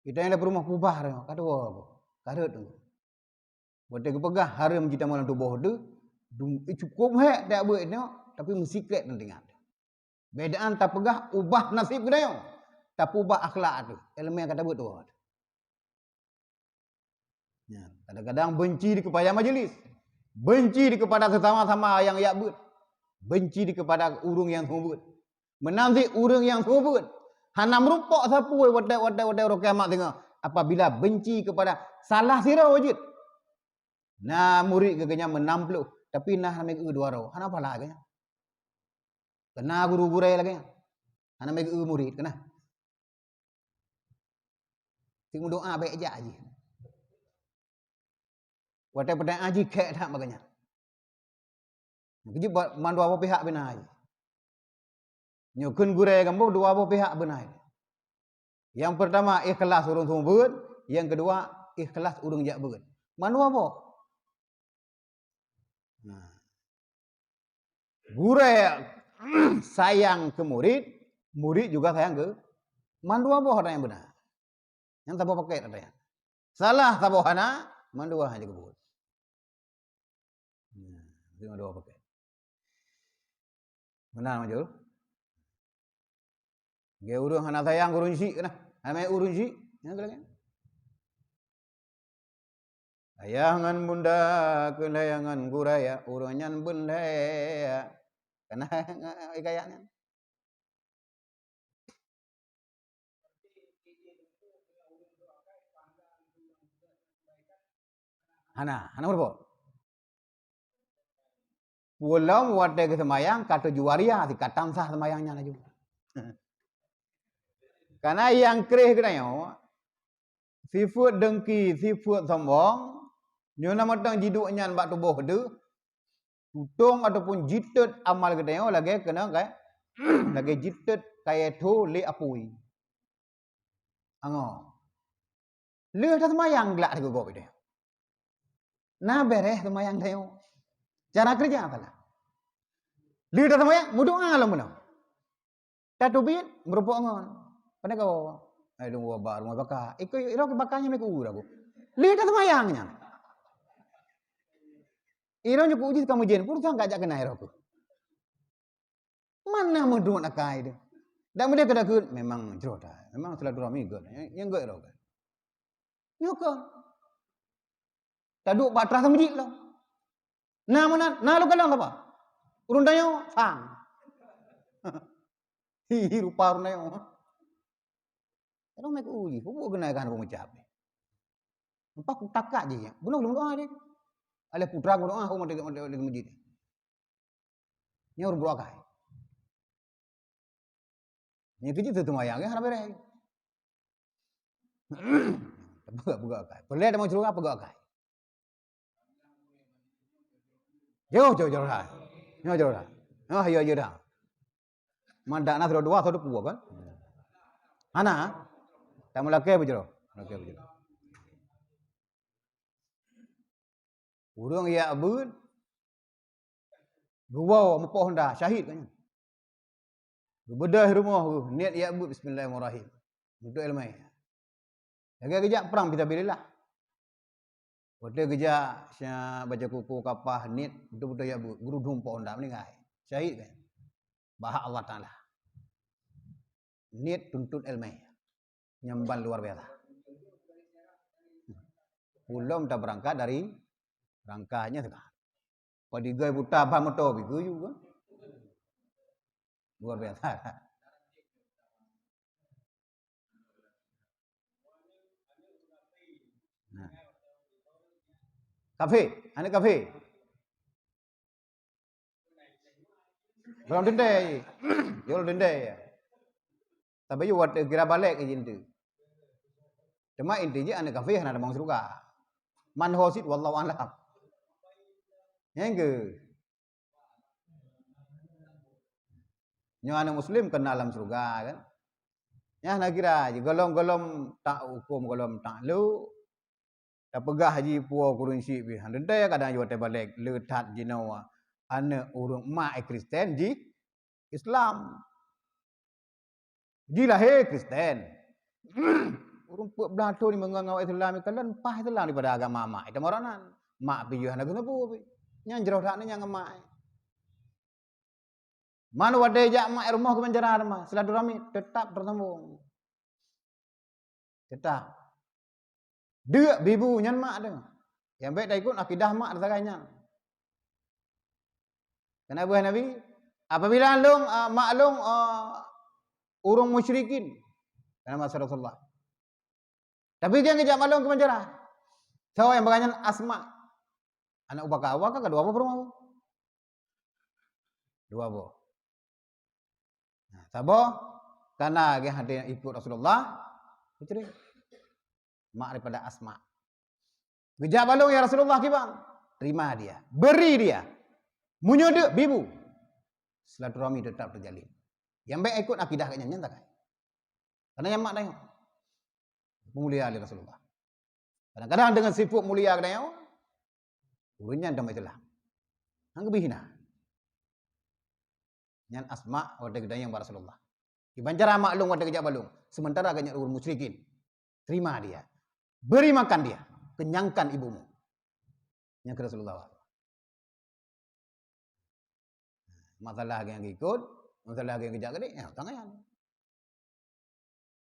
Kita nyang di peurumoh peubah teungoh, ka tuwoe, ka rhot teungku. Watèe geupeugah hareuem jitamong lam tuboh teuh, dum-, eh, cukôp hék tajak beuet nyoe, tapi meusikrèt nan teuingat. Bedaan tapeugah ubah naseb geutanyoe, tapi ubah akhlak teuh, èleumèe ka tabeuet tuwoe. Nyan, kadang-kadang benci di kepada majelis, benci di kepada sesama-sama nyang jak beuet, benci di kepada ureueng nyang seumeubeuet. Meunan cit ureueng nyang seumeubeuet hana meurumpok sapeue watèe, watèe, watèe uroe kiamat singoh, apabila benci kepada salah sidroe jeuet. Na murit geuh nyan meunam ploh, tapi na hana meugeue dua droe, hana pahala geuh nyan. Keunan guru gurèe lagèe nyan. Hana meugeue murit, keunan. Cit meudoa bèk jak jih. Watèe peudoa jih khék that bak geuh nyan. Keujeuet ban dua boh pihak beuna jih. Nyoe kheun gurèe gampông dua boh pihak beuna jih. Nyang peurtama ikhlas ureueng seumeubeuet, nyang keudua ikhlas ureueng jak beuet. Ban dua boh. Nah. Gurèe sayang keu murit, murit juga sayang keu, man dua boh ada nyang beuna. Nyang saboh pakèt ada nyang. Salah saboh hana, man dua hana geubeuet. Nah, itu dua pakèt. Beuna, Majul? Geu ureueng hana sayang ureueng syiek keunan. Hana ureueng syiek, nyan lagèe nyan. Ayah ngon bunda keuh layangan guraya, ureueng nyan beulhèe. Kana hikayat nyan. Hana, hana meurumpok. Peue lom watèe geuseumayang ka tuju waria, si ka tamsah seumayang nyan laju. Kana nyang kreh geutanyoe, sifeuet deungki, sifeuet sombong, nyoe na mantong jiduek nyan bak tuboh deuh, tutong ataupun jitot amal geutanyoe lagèe keunoe, lagèe jitot kayèe tho lé apui. Angoe. Lheueh taseumayang glak teugob ideh. Na bèrèh seumayang tanyoe. Cara keureuja salah. Lheueh taseumayang, meudoa lom bunoe. Tateubiet, meurumpok ngon. Pandai kawoe. Hai lôn woe bak rumoh baka. Ikôt irok baka nyan meukeue aku. Lheueh taseumayang nyan. Iroh nyoe ku uji ka meujen, peue urusan ka jak keunan iroh ku. Mana meudong akai tu? Dak meudeh keu dakeuet, memang jroh that. Memang silaturahmi gét. Nyang, nyang gét iroh gét. Nyoe kon. Taduek bak teurasa meujieb lom. Na meunan, na lôn kalon sapa? Ureueng tanyoe, sang. Hi, rupa ureueng tanyoe. Kalau mai ku uji, peue keunan ka hana meucab. Empat ku takat jih, bunoe lôn doa deh. Alah putra ku doa, oh, mati, mati, mati, mati. Nyoe ureueng brok akai. Nyoe keu jih teuh teumayang, ya, hana beres. Peugah-peugah akai. Peureulèe tamong syeuruga peugah akai. Jauh, jauh, jauh dah. Nyoe jauh dah. Ah, ya, ya dah. Mandak na sidroe dua, sidroe dua kan? Hana? Tak meulakèe beujroh. Meulakèe beujroh. Ureueng jak beuet, geuwoe meupoh honda, syahid kan nyan. Geubeudôh rumoh geuh, niet jak beuet, bismillahirrahmanirrahim. Untuk ilmèe. Lagèe geujak prang fisabilillah. Watèe geujak, siap baca kuku kapah, niet beutôi-beutôi jak beuet, geurudum poh honda, meuninggai. Syahid kan nyan. Bak hak Allah Taala. Niet tuntot ilmèe. Nyan ban luar biasa. Ulôn tabeurangkat dari rangkanya teuka. Padahai buta ban moto bi geuyue kan. Luar biasa. Nah. Kafé, aneuk kafé. Golom teuntèe. Golom teuntèe. Tapi watèe kira balek ke jintu. Teuma inti jih aneuk kafé hana tamong syeuruga. Man ho cit wallahu a'lam. Nyang ke. Nyoe aneuk muslim kena lam syeuruga kan. Nyan hana kira jih golom-golom tak huköm golom tak lok. Tapeugah jih puwoe kureueng syiek pih. Hana teuntèe kadang jih watèe balek le that jinoe aneuk ureueng mak Kristen jih Islam. Jilahé Kristen. Ureueng peuet blah thon meungon awak Islam, kalon paih Islam daripada agama mak. Itu meuronan. Mak pih hana geuseubu pih. Nyang jroh that ni nyang mak. Man watèe jak mak rumoh keu penjara teuma, silaturahmi tetap tersambung. Tetap. Deuk bibu nyan mak tu. Nyang bèk taikot akidah mak sagai nyan. Keuneuk beuh Nabi, apabila lôn, ah, mak lôn, ah, ureueng musyrikin, kata Rasulullah. Tapi geng geujak mak lôn keu penjara. Soe nyang bak nyan? Asma. Aneuk Abu Bakar, Abu Bakar ka dua boh peurumoh. Dua boh. Nah, saboh, karena geng hana ikot Rasulullah, diterima. Mak daripada Asma. Geujak bak lôn, "Ya Rasulullah, kiban?" Terima dia. Beri dia. Meunyoe deuk, bibu. Silaturahmi tetap terjalin. Nyang bèk ikot akidah geuh nyan, nyan sagai. Karena nyan mak tanyoe. Mulia lé Rasulullah. Kadang-kadang dengan sifat mulia geutanyoe, ureueng nyan tamong Islam. Hana geubri hina. Nyan Asma watèe geudanyong bak Rasulullah. Kiban cara mak lôn watèe geujak bak lôn, sementara geuh nyan ureueng musyrikin. Terima dia. Beri makan dia. Kenyangkan ibumu. Nyan kheun Rasulullah. Masalah nyang ikot, masalah nyang geujak geude, ya, tangan.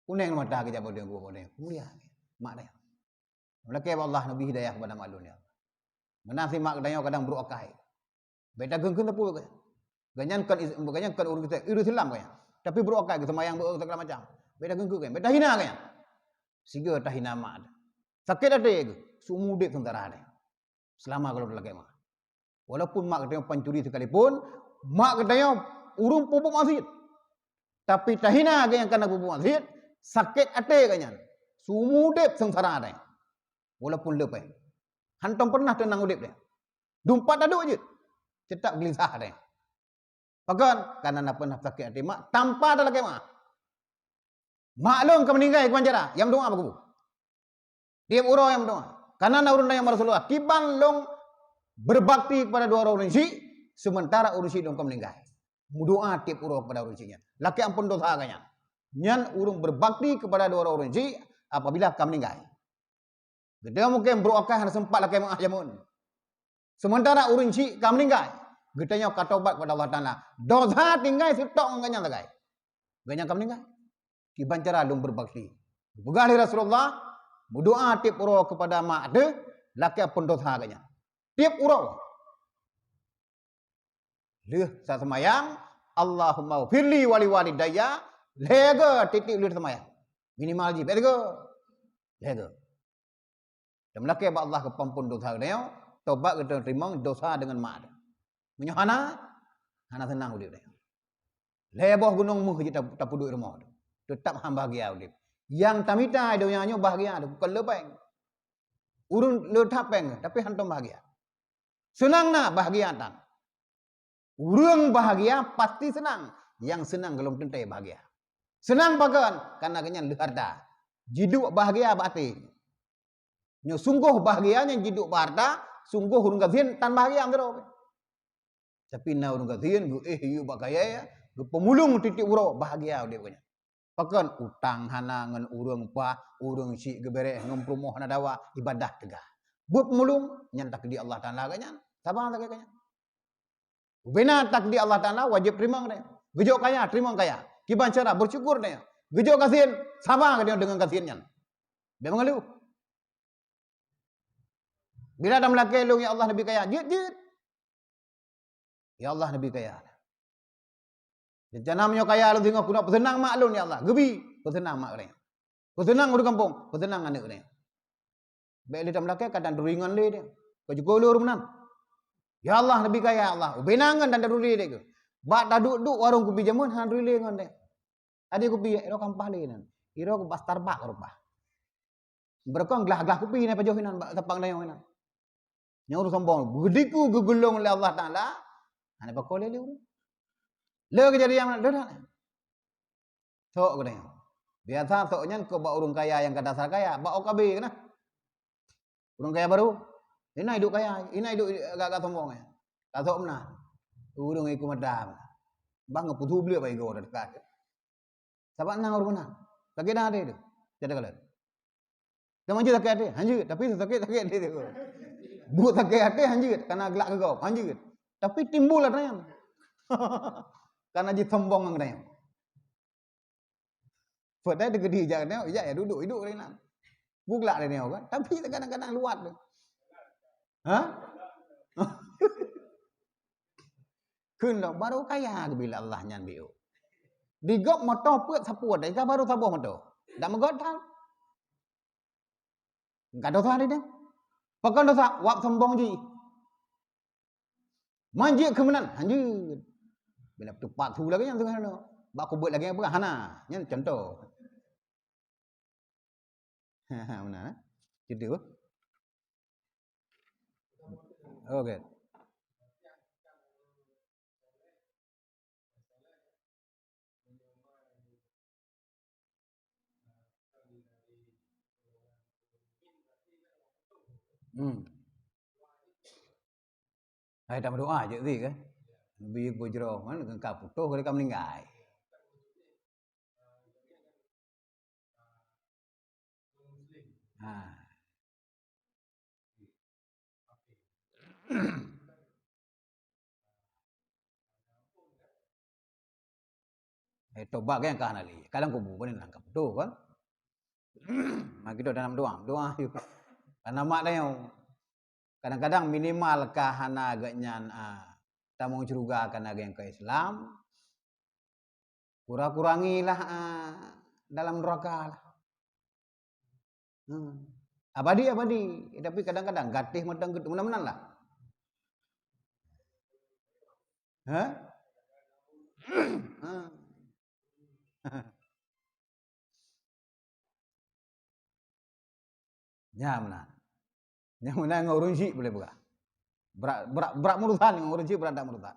Kuneng mata geujak bak lôn, geuh bak lôn. Mulia. Mak tanyoe. Meulakèe bak Allah neubri hidayah keupada mak lôn, ya Allah. Meunan si mak geutanyoe kadang brok akai. Bèk tageungkeue teupeu geuh. Geuh nyan kon is-, geuh nyan kon ureueng Kristen, ureueng Islam geuh nyan. Tapi brok akai geuh seumayang beu segala macam. Bèk tageungkeue geuh, bèk tahina geuh nyan. Sigoe tahina mak. Sakét até geuh, seumu udép seungsara geuh. Selama gohlom lakèe mak. Walaupun mak geutanyoe pancuri sekalipun, mak geutanyoe ureueng peubuet maksiat. Tapi tahina geuh nyang kana peubuet maksiat, sakét até geuh nyan. Seumu udép seungsara deh. Walaupun leupah. Hantom pernah teunang udép deh. Dumpat taduek jeuet. Cetak geulisah deh. Pakon? Karena na pernah sakét até mak, tanpa talakèe mak. Mak lôn ka meuninggai keuman cara, nyang meudoa bak kubu. Tiep uroe nyang meudoa. Karena na ureueng nyang Rasulullah, kiban lôn berbakti kepada dua orang ureueng syiek, sementara ureueng syiek lôn ka meuninggai. Meudoa tiep uroe kepada ureueng syiek nyan. Lakèe ampôn dosa geuh nyan. Nyan ureueng berbakti kepada dua orang ureueng syiek apabila ka meuninggai. Geutanyoe mungken brok akai hana seumpat lakèe meu'ah jameun. Sementara ureuëng chik ka meuninggai, geutanyoe ka tobat kepada Allah Taala. Dosa tinggai seutôt ngon gobnyan sagai. Gobnyan ka meuninggai. Kiban cara lôn beubakti. Peugah lé Rasulullah, meudoa tieb uroe keupada mak teuh, lakée peundosa gobnyan. Tieb uroe. Lheueh seumayang, "Allahumma firli wali walidayya," lhée go tieb-tieb lheueh seumayang. Minimal jih, bèk lhée go. Lhée go. Dan meulakée bak Allah geupeuampôn dosa geutanyoe, tobat geutanyoe teurimong dosa deungon mak teuh. Meunyoe hana, hana seunang udeb tanyoe. Lhée boh gunong méuh jeuet ta-, tapeuduek rumoh teuh. Teutab han bahagia udeb. Nyang tamita donya nyoe bahagia teuh, kon le péng. Ureuëng le that péng, tapi hantom bahagia. Seunang na bahagia tan. Ureuëng bahagia pasti seunang. Nyang seunang golom teuntée bahagia. Seunang pakon? Karena gobnyan le hareuta. Jiduek bahagia bak até. Nyoe sunggoh bahagia nyang jiduek bak hareuta, sunggoh ureuëng gasien tan bahagia sidroe. Tapi na ureuëng gasien geuéh yue bak kayée, geupeumulung tieb-tieb uroe, bahagia udeb gobnyan. Pakon? Utang hana ngon ureuëng paih, ureuëng chik geubeuréh ngon peurumoh hana dawa, ibadah teuga. Buet mulung, nyan takdir Allah Taala gobnyan. Saba lagée gobnyan. Ubena takdir Allah Taala wajéb teurimong deh. Geujok kaya, teurimong kaya. Kiban cara, bersyukur deh. Geujok gasien, saba geutanyoe deungon gasien nyan. Bèk meungeuluh. Bila dam lakée lôn, "Ya Allah, neubi kaya," jeuet-jeuet. "Ya Allah, neubi kaya." Rencana meunyoe kaya lôn singoh keunoe peuseunang mak lôn, ya Allah. Geubi, peuseunang mak lôn. Peuseunang ureuëng gampông, peuseunang aneuëk lôn. Bèk lé dam lakée ka danduri ngon lé deh. Ka jukôi lôn meunan. "Ya Allah, neubi kaya, ya Allah." Ubena ngon danduri lé deh. Bak taduek-duek warong kupi jameun hana danduri lé ngon deh. Adak kupi, iro kampah lé nan. Iro bak Starbucks rupa. Beureukoh glah-glah kupi na pajoh inan bak sapang dayong inan. Nyang ureuëng sombong, geudiku geugeulong lé Allah Taala, hana pakon lé ureuëng. Le keujadian meunan, deuh dah. Sok geutanyoe. Biasa sok nyan keu bak ureuëng kaya nyang ka dasar kaya, bak O K B keunan. Ureuëng kaya barô, inan iduek kaya, inan iduek agak-agak sombong ya. Ka sok meunan. Ureuëng ikut mata. Bang putôh beliau bak igoe dah dekat. Sabab na ureuëng meunan. Sakét dah até teuh. Jadi kalau. Teuma jeuet sakét até, hanjeuet, tapi sakét-sakét até teuh. Buet sakét até hanjeuet, karena geulak keu gob, hanjeuet. Tapi timbul atra nyan. Karena jisombong ngon geutanyoe. Peue teuh geudi jak geutanyoe, jak ya duek-duek keunan. Buglak geutanyoe kan, tapi kadang-kadang luwat teuh. Ha? Kheun lom, barô kaya geubila Allah nyan biôh. Di gob moto peuet sapeue teuh, ka barô saboh moto. Dak meugot that. Ka dosa teuh. Pakon dosa? Wab sombong jih. Man jeuet keu meunan, hanjeuet. Bila teupat su lagée nyan teungoh nyoe. Bak kubeuet lagée nyan peugah hana. Nyan contoh. Meunan, eh? Cuti apa? Oke. Hmm. Hai, tameudoa jeuet sih kan. Nabi beujroh kan, ka putôh, ka meuninggai. Ha. Eh, tobat kan ka hana lé. Ka lam kubu, bukan lam kubu, kan? Maka kita dalam doa, doa yuk. Karena mak dah yang kadang-kadang minimal ka hana geuh nyan, ah, tamong syurga karena geuh ke Islam. Kurang-kurangilah, ah, dalam neraka lah. Hmm. Abadi, abadi. Tapi kadang-kadang gatéh mantong geutanyoe meunan-meunan lah. Ha? Ha. Nyan meunan. Nyan meunan ngon ureuëng chik boleh peugah. Brat, brat, brat meurusan ngon ureuëng chik, brat that meurusan.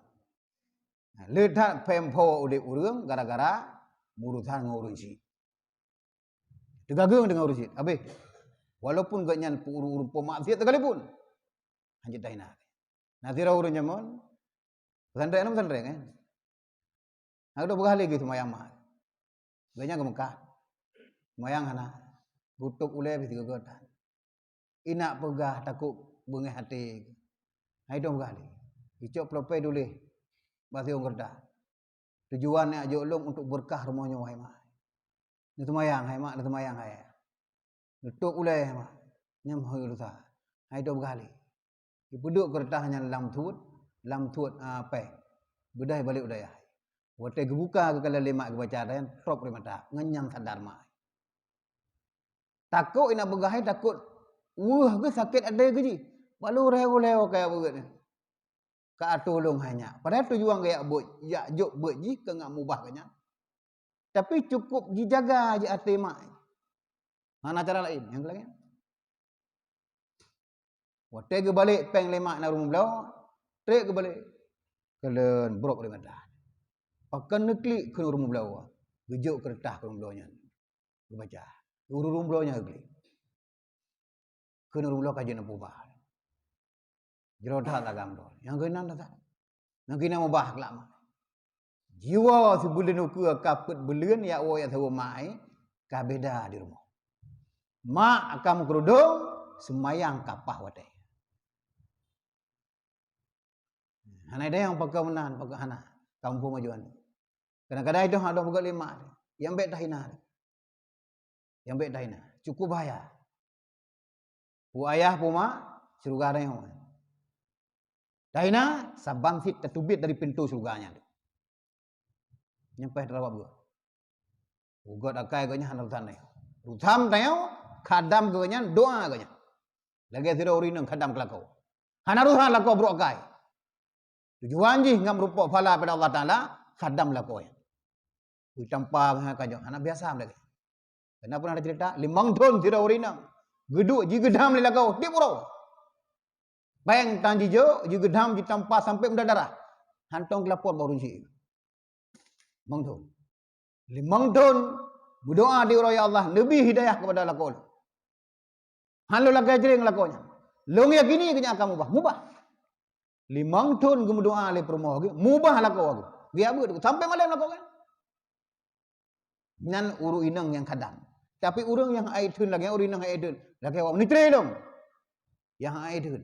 Nah, le that pempo udeb ureuëng gara-gara meurusan ngon ureuëng chik. Teugageueng deungon ureuëng chik, habéh. Walaupun geuhnyan ureuëng peumaksiat sekalipun, hanjeuet tahina. Nah, sidroe ureuëng jameun, pesantren, pesantren, kan? Nah, udah peugah lé geuh seumayang mak. Geuhnyan keu Mekah. Seumayang hana. Geutup ulée pih sigoe-goe tan. Inak peugah takot beungéh até. Hai dong gah lé. Icok pulopée tuléh bak siueng keureutah. Tujuan nyak jok lôn untuk beureukat rumoh nyoe, hai mak. Neuseumayang, hai mak, neuseumayang, hai. Neutôp ulée, hai mak. Nyan meuhôi lusa. Hai dong gah lé. Ipeuduek keureutah nyan lam suet, lam suet, ah, péng. Beudôh ibalék u dayah. Watée geubuka geukalon lé mak geubaca nyan, trôk ré mata. Ngon nyan sadar mak. Takot inan peugah hai takot weueh geuh sakét até geuh jih. Bak lôn rheu-rheu kaya beuet nyan. Ka atulông hai nyak. Padahai tujuan geuyak beuet, jak jok beuet jih keu ngat mubah geuh nyan. Tapi cukup jijaga jih até mak. Hana cara laén nyang lagée nyan. Watée geubalek péng lé mak na ureuëng bloe, trek geubalek. Kalon brok lé mata. Pakon neuklik keu ureuëng bloe. Geujok keureutah keu ureuëng bloe nyan. Geubaca. Ureuëng bloe nyan geuklik. Keu ureuëng bloe ka jeuet neupubah. Jroh that agam droe. Nyang keunan that. Nyang keunan mubah keulak mak. Jiwoe sibuleuen ukeue ka peuet buleuen, yak woe yak saweue mak, eh, ka beda di rumoh. Mak ka meukeurudong, seumayang ka paih watée. Hana idéh nyang pakai meunan, pakai hana. Kampung majuan. Kadang-kadang idéh hana peugah lé mak. Nyang bék tahina. Nyang bék tahina. Cukup bahaya. Pu ayah pu mak, syeuruga tanyoe. Tahina, saban cit tateubiet dari pintoe syeuruga nyan. Nyang paih teurawat buet. Ugot akai geuh nyan hana urusan tanyoe. Urusan tanyoe, khadam geuh nyan, doa geuh nyan. Lagée sidroe ureuëng inong khadam keu lakoe. Hana urusan lakoe brok akai. Tujuan jih ngon meureumpok phala pada Allah Taala, khadam lakoe nyan. Ui tampa ngon ka nyoe, hana biasa lagée. Keunan pernah ada cerita, limong thon sidroe ureuëng inong. Geuduek jigeudam lé lakoe, tiep uroe. Péng tan jijok, jigeudam, jitampa sampai meudarah-darah. Hantom geulapor bak ureuëng syik. Limong thon. Limong thon meudoa di uroe, "Ya Allah, neubi hidayah kepada lakoe lôn." Han lôn lakée jreng lakoe nyan. Lôn yakini keu nyan akan mubah. Mubah. Limong thon geumeudoa lé peurumoh geuh, mubah lakoe geuh. Geujak beuet sampai malém lakoe nyan. Nyan ureuëng inong nyang khadam. Tapi ureuëng nyang hana theun lagée ureuëng inong hana theun, lagée awak meuneutri lom. Nyang hana theun.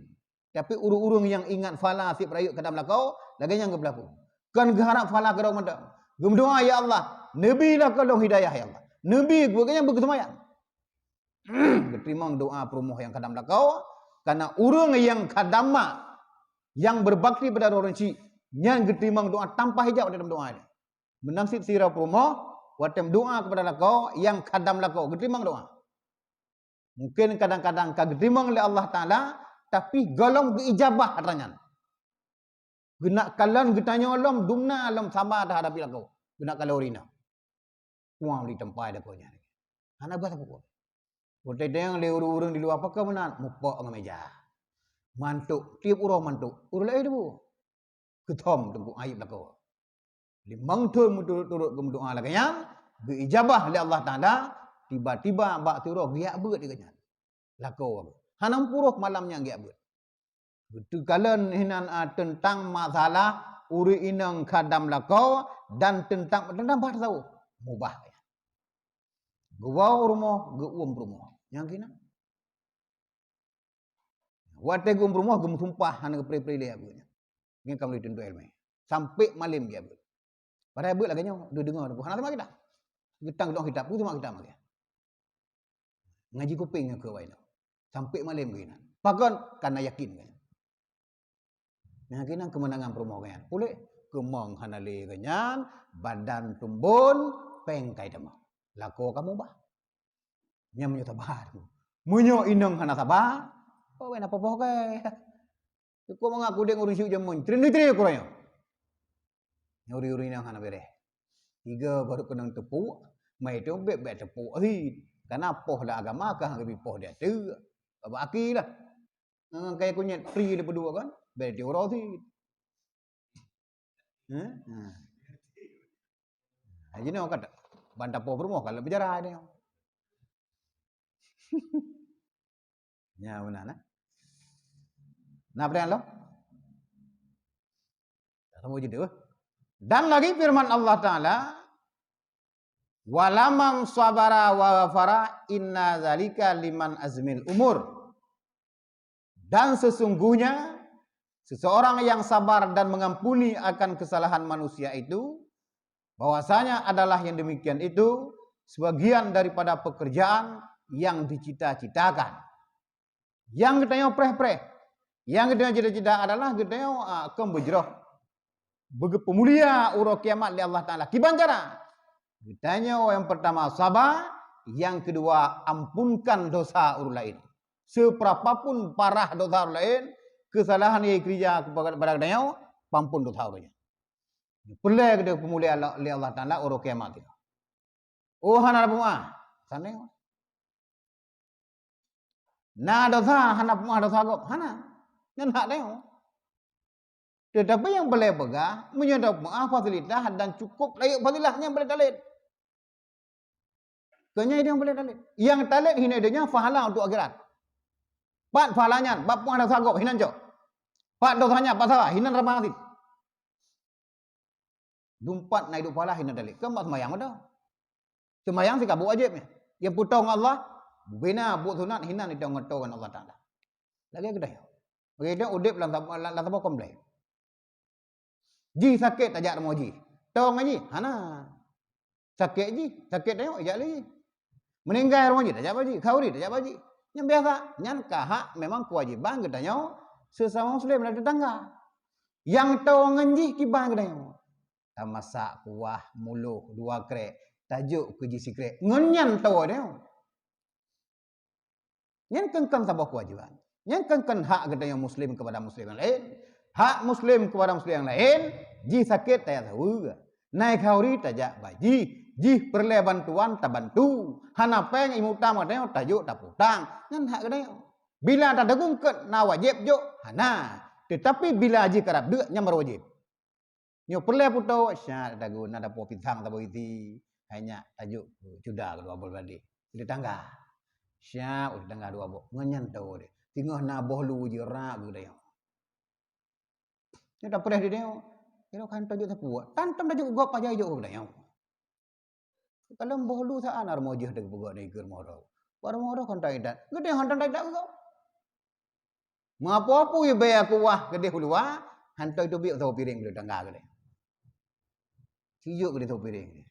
Tapi ureuëng-ureuëng nyang ingat phala seb rayeuk khadam lakoe, lagée nyan geupeulaku. Kon geuharab phala keudroe mantong. Geumeudoa, "Ya Allah, neubi lakoe lôn hidayah, ya Allah. Neubi," geupeugah nyan beugeuseumayang. Geuteurimong doa peurumoh nyang khadam lakoe, karena ureuëng nyang khadam mak, nyang berbakti pada ureuëng syik, nyan geuteurimong doa tanpa hijab dalam doa nyan. Meunan cit sidroe peurumoh, watée meudoa kepada lakoe, nyang khadam lakoe, geuteurimong doa. Mungkin kadang-kadang ka geuteurimong lé Allah Taala, tapi gohlom geuijabah atra nyan. Geunak kalon geutanyoe lom, dumna lom saba tahadapi lakoe. Geunak kalon ureuëng inong. Kuang di tempat lakoe nyan. Hana bah sapeue. Watée teudeung lé ureuëng-ureuëng di luwa, "Pakon meunan?" Mupok ngon meja. Mantuk, tiep uroe mantuk. Ureuëng laén teupeu. Geuthom teungku aib lakoe. Limong thon meuturot-turot geumeudoa lagée nyan, geuijabah lé Allah Taala, tiba-tiba bak siuroe geujak beuet lagée nyan. Lakoe. Hana meupuroh malam nyan geujak beuet. Geuteukalon hinan, a, teuntang masalah ureuëng inong khadam lakoe dan teuntang, teuntang bah tasawuf. Mubah. Geuwoe u rumoh, geuuem peurumoh. Nyang keunan. Watée geuuem peurumoh, geumeusumpah hana geupri-pri lé abu nyan. Nyan ka meuleueh tuntut iéleumé. Sampai malem geujak beuet. Padahai beuet lagée nyoe, deudeungoe, hana seumah kitab. Geutang geudong kitab, peue seumah kitab lagée. Ngaji kupéng ngon keu awai nyoe. Sampai malem geuh inan. Pakon? Karena yakin geuh nyan. Nyang keunan keumeunangan peurumoh geuh nyan. Puléh keumong hana lé geuh nyan, badan tumbon, péng kai tamong. Lakoe ka mubah. Nyan meunyoe saba. Meunyoe inong hana saba, oh, na poh-poh kai. Teukok mangat kudeng ureuëng syik jameun, trin-trin uroe nyoe. Ureuëng-ureuëng nyang hana beureh. Tiga baru keunong teupuk, mai tu bek-bek teupuk cit. Karena poh lam agama ka geubri poh di ateueh. Bak aki lah. Ngon kaya kunyit pri le peudua kan, bek di uroe cit. Heh? Ha. Ha, jinoe kata, ban tapoh peurumoh ka lheueh beujarah nyoe. Nya beuna, nah. Nah, peudeh lom. Dah temu judul. Dan lagi firman Allah Taala, "Walaman sabara wa ghafara inna zalika liman azmil umur." Dan sesungguhnya Seseorang yang sabar dan mengampuni akan kesalahan manusia itu, bahwasanya adalah yang demikian itu sebagian daripada pekerjaan yang dicita-citakan. Nyang geutanyoe preh-preh, nyang geutanyoe cita-cita adalah geutanyoe, ah, kon beujroh, beugeupeumulia uroe kiamat lé Allah Taala. Kiban cara? Geutanyoe nyang pertama saba, nyang keudua ampunkan dosa ureuëng laén. Seberapapun parah dosa ureuëng laén, kesalahan nyang geukeurija kepada, kepada geutanyoe, peuampon dosa ureuëng nyan. Peureulée geutanyoe peumulia lé Allah Taala uroe kiamat nyoe. Oh, hana peumaáh. Saneue. Na dosa, hana peumaáh dosa gob? Hana. Nyan hak tanyoe. Tetapi nyang peureulée peugah, meunyoe tapeumaáh fasilitas dan cukup layak fasilitas, nyan peureulée talét. Keu nyan nyang peureulée talét. Nyang talét hinan donya, pahala untuk akhirat. Pat pahala nyan? Bak peumaáh dosa gob, hinan cok. Pat dosa nyan, pat salah, hinan ramah asin. Dumpat na idup pahala hinan talét. Kan bak seumayang meudo. Seumayang sikabut wajéb nyan. Nyang peutoe ngon Allah, bubena buet sunat hinan itoe ngon, toe ngon Allah Taala. Lagée geutanyoe. Lagée geutanyoe udeb lam sab-, lam, lam saboh komplek. Jih sakét tajak rumoh jih. Toe ngon jih? Hana. Sakét jih, sakét tanyoe ijak lé jih. Meuninggai rumoh jih, tajak bak jih. Khauri, tajak bak jih. Nyan biasa. Nyan ka hak memang keuwajéban geutanyoe sesama muslim dan tetangga. Nyang toe ngon jih kiban geutanyoe. Tamasak kuah muloh dua krek, tajok keu jih sikrék. Ngon nyan toe tanyoe. Nyan kon, kon saboh keuwajéban. Nyan kon, kon hak geutanyoe muslim kepada muslim nyang laén. Hak muslim kepada muslim nyang laén, jih sakét tajak saweue. Nai khauri tajak bak jih, jih peureulée bantuan tabantu. Hana péng imeutang geutanyoe tajok taputang. Nyan hak geutanyoe. Bila tadagong keu na wajéb jok, hana. Tetapi bila jih karab deuk, nyan baru wajéb. Nyoe peureulée putôh, syak tatagun, na dapoe pisang saboh isi, hai nyak tajok keu cuda keudua boh bladé. Di tetangga. Syak u tetangga dua boh, ngon nyan toe deh. Singoh na boh lu jih rak geutanyoe. Nyoe tapreh di tanyoe. Kira kan tajok sapeue, tan tom tajok gob paja jok geutanyoe. Kalon boh lu sa na rumoh jih teupeugah nikeue rumoh droe. Bak rumoh droe kon tan idat. Geutanyoe hana tan idat keu gob. Meupeu-pue bée aku wah keudeh u luwa, hana teubiet saboh piréng keu tetangga keudeh. Sijok keudeh saboh piréng keudeh.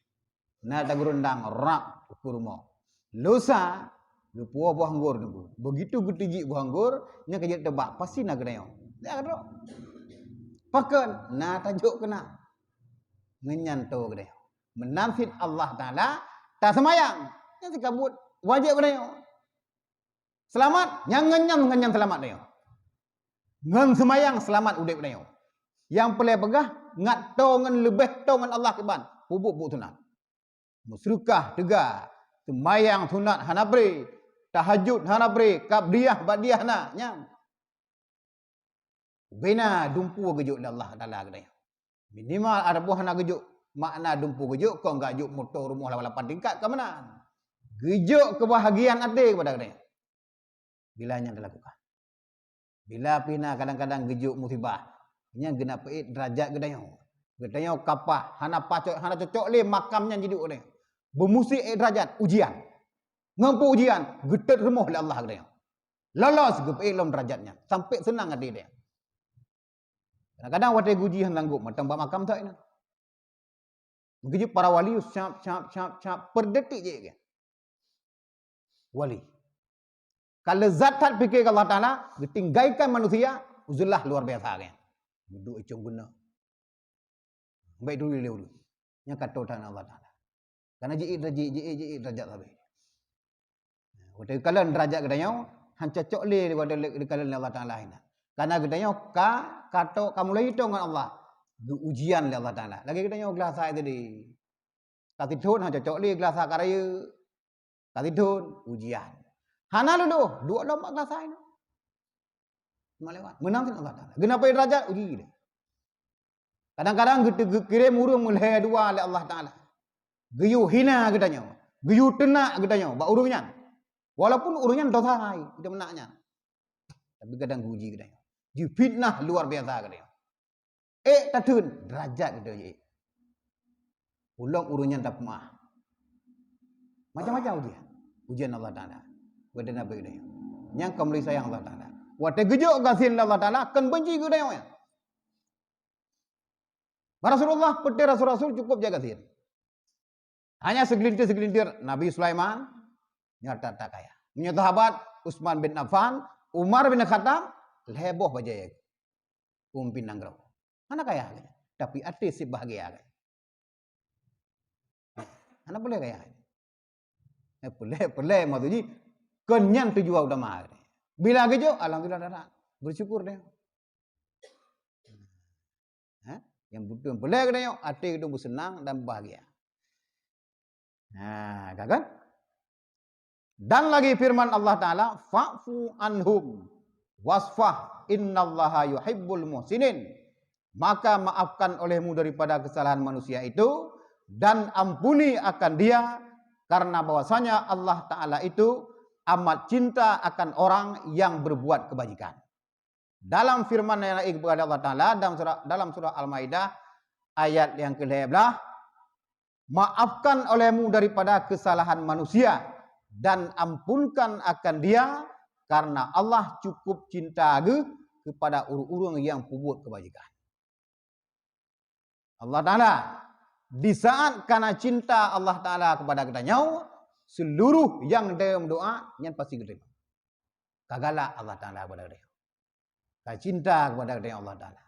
Na tagurundang rab u rumoh. Lusa, geupuwoe boh anggor teungku. Begitu geutijik boh anggor, nyan ka jeuet teubak, pasti na geutanyoe. Ya, droe. Pakon? Na tajok keunan. Ngon nyan toe geutanyoe. Meunan cit Allah Taala taseumayang. Nyan sikabut wajéb geutanyoe. Seulamat, nyang ngon nyan, ngon nyan seulamat tanyoe. Ngon seumayang seulamat udeb tanyoe. Nyang peureulée peugah, ngat toe ngon leubeh toe ngon Allah kiban, peubuet buet sunat. Meuseudeukah teuga, seumayang sunat hana bré, tahajud hana bré, qabliyah ba'diyah hana, nyan. Bubena dumpeue geujok lé Allah Taala geutanyoe. Minimal ataupun hana geujok, makna dumpeue geujok, kon geujok moto rumoh lapan-lapan tingkat ka meunan. Geujok keubahagiaan até keupada geutanyoe. Bila nyan teulakukan. Bila pih na kadang-kadang geujok musibah, nyan geuneuk peuék deurajat geutanyoe. Geutanyoe kapah, hana pacok, hana cocok lé makam nyan jiduek geutanyoe. Beumusie ék deurajat, ujian. Ngon peu ujian, geutot rumoh lé Allah geutanyoe. Lolos geupeuék lom deurajat nyan, sampai seunang até geutanyoe. Kadang-kadang watée geuji hana sanggob, mantong bak makam that inan. Meukeujeuet para wali, syap, syap, syap, syap, per detik jih. Wali. Ka leuzat that pike keu Allah Taala, geutinggaikan manusia, uzlah luar biasa kan. Geuduek icong guna. Baik dulu lé ureuëng. Nyang ka toe that Allah Taala. Karena jiék, jiék, jiék, jiék derajat sabe. Watée kalon derajat geutanyoe, han cocok lé watée lé-, dikalon lé Allah Taala inan. Karena geutanyoe ka, ka toe, ka mulai toe ngon Allah. Geu-ujian lé Allah Taala. Lagée geutanyoe geulasa tadi. Ka sithon han cocok lé geulasa ka rayeuk. Ka sithon ujian. Hana lulus, duek lom bak geulasa inan. Malewat. Meunan cit Allah Taala. Geuneuk peuék derajat uji lé. Kadang-kadang geute-, geukirém ureuëng meulhée dua lé Allah Taala. Geuyue hina geutanyoe, geuyue teunak geutanyoe bak ureuëng nyan. Walaupun ureuëng nyan dosa hai, geutanyoe meunak nyan. Tapi kadang geuji geutanyoe. Jifitnah luar biasa geutanyoe. Ék tatheun derajat geutanyoe jiék. Ulôn ureuëng nyan tapeumaáh. Macam-macam ujian. Ujian Allah Taala. Beda Nabi geutanyoe. Nyang ka meuleueh sayang Allah Taala. Watée geujok gasien lé Allah Taala, kon beunci keu geutanyoe nyan. Ba Rasulullah, peuté rasul-rasul cukup jak gasien. Hanya seugelintir-seugelintir Nabi Sulaiman, nyan that-that kaya. Meunyoe sahabat Utsman bin Affan, Umar bin Khattab, lhée boh bajée keumimpin nanggroe. Hana kaya, tapi até seb bahagia. Hana peureulée kaya. Eh, peureulée, peureulée maksud jih, kon nyan tujuan utama. Bila geujok, alhamdulillah, dah, dah. Bersyukur deh. Ha? Nyang beutôi peureulée geutanyoe, até geutanyoe beuseunang dan bahagia. Ha, ka kan? Dan lagi firman Allah Taala, "Fa'fu anhum wasfah innallaha yuhibbul muhsinin." Maka maafkan olehmu daripada kesalahan manusia itu dan ampuni akan dia, karena bahwasanya Allah Taala itu amat cinta akan orang yang berbuat kebajikan. Dalam firman yang lain kepada Allah Taala dalam surah, dalam surah Al-Maidah ayat yang ke-lhée belas, "Maafkan olehmu daripada kesalahan manusia dan ampunkan akan dia, karena Allah cukup cinta geuh kepada ureuëng-ureuëng yang peubuet kebajikan." Allah Taala, di saat kana cinta Allah Taala kepada geutanyoe, seluruh nyang deuem doa nyan pasti geuterima. Ka galak Allah Taala kepada geutanyoe. Ka cinta kepada geutanyoe Allah Taala.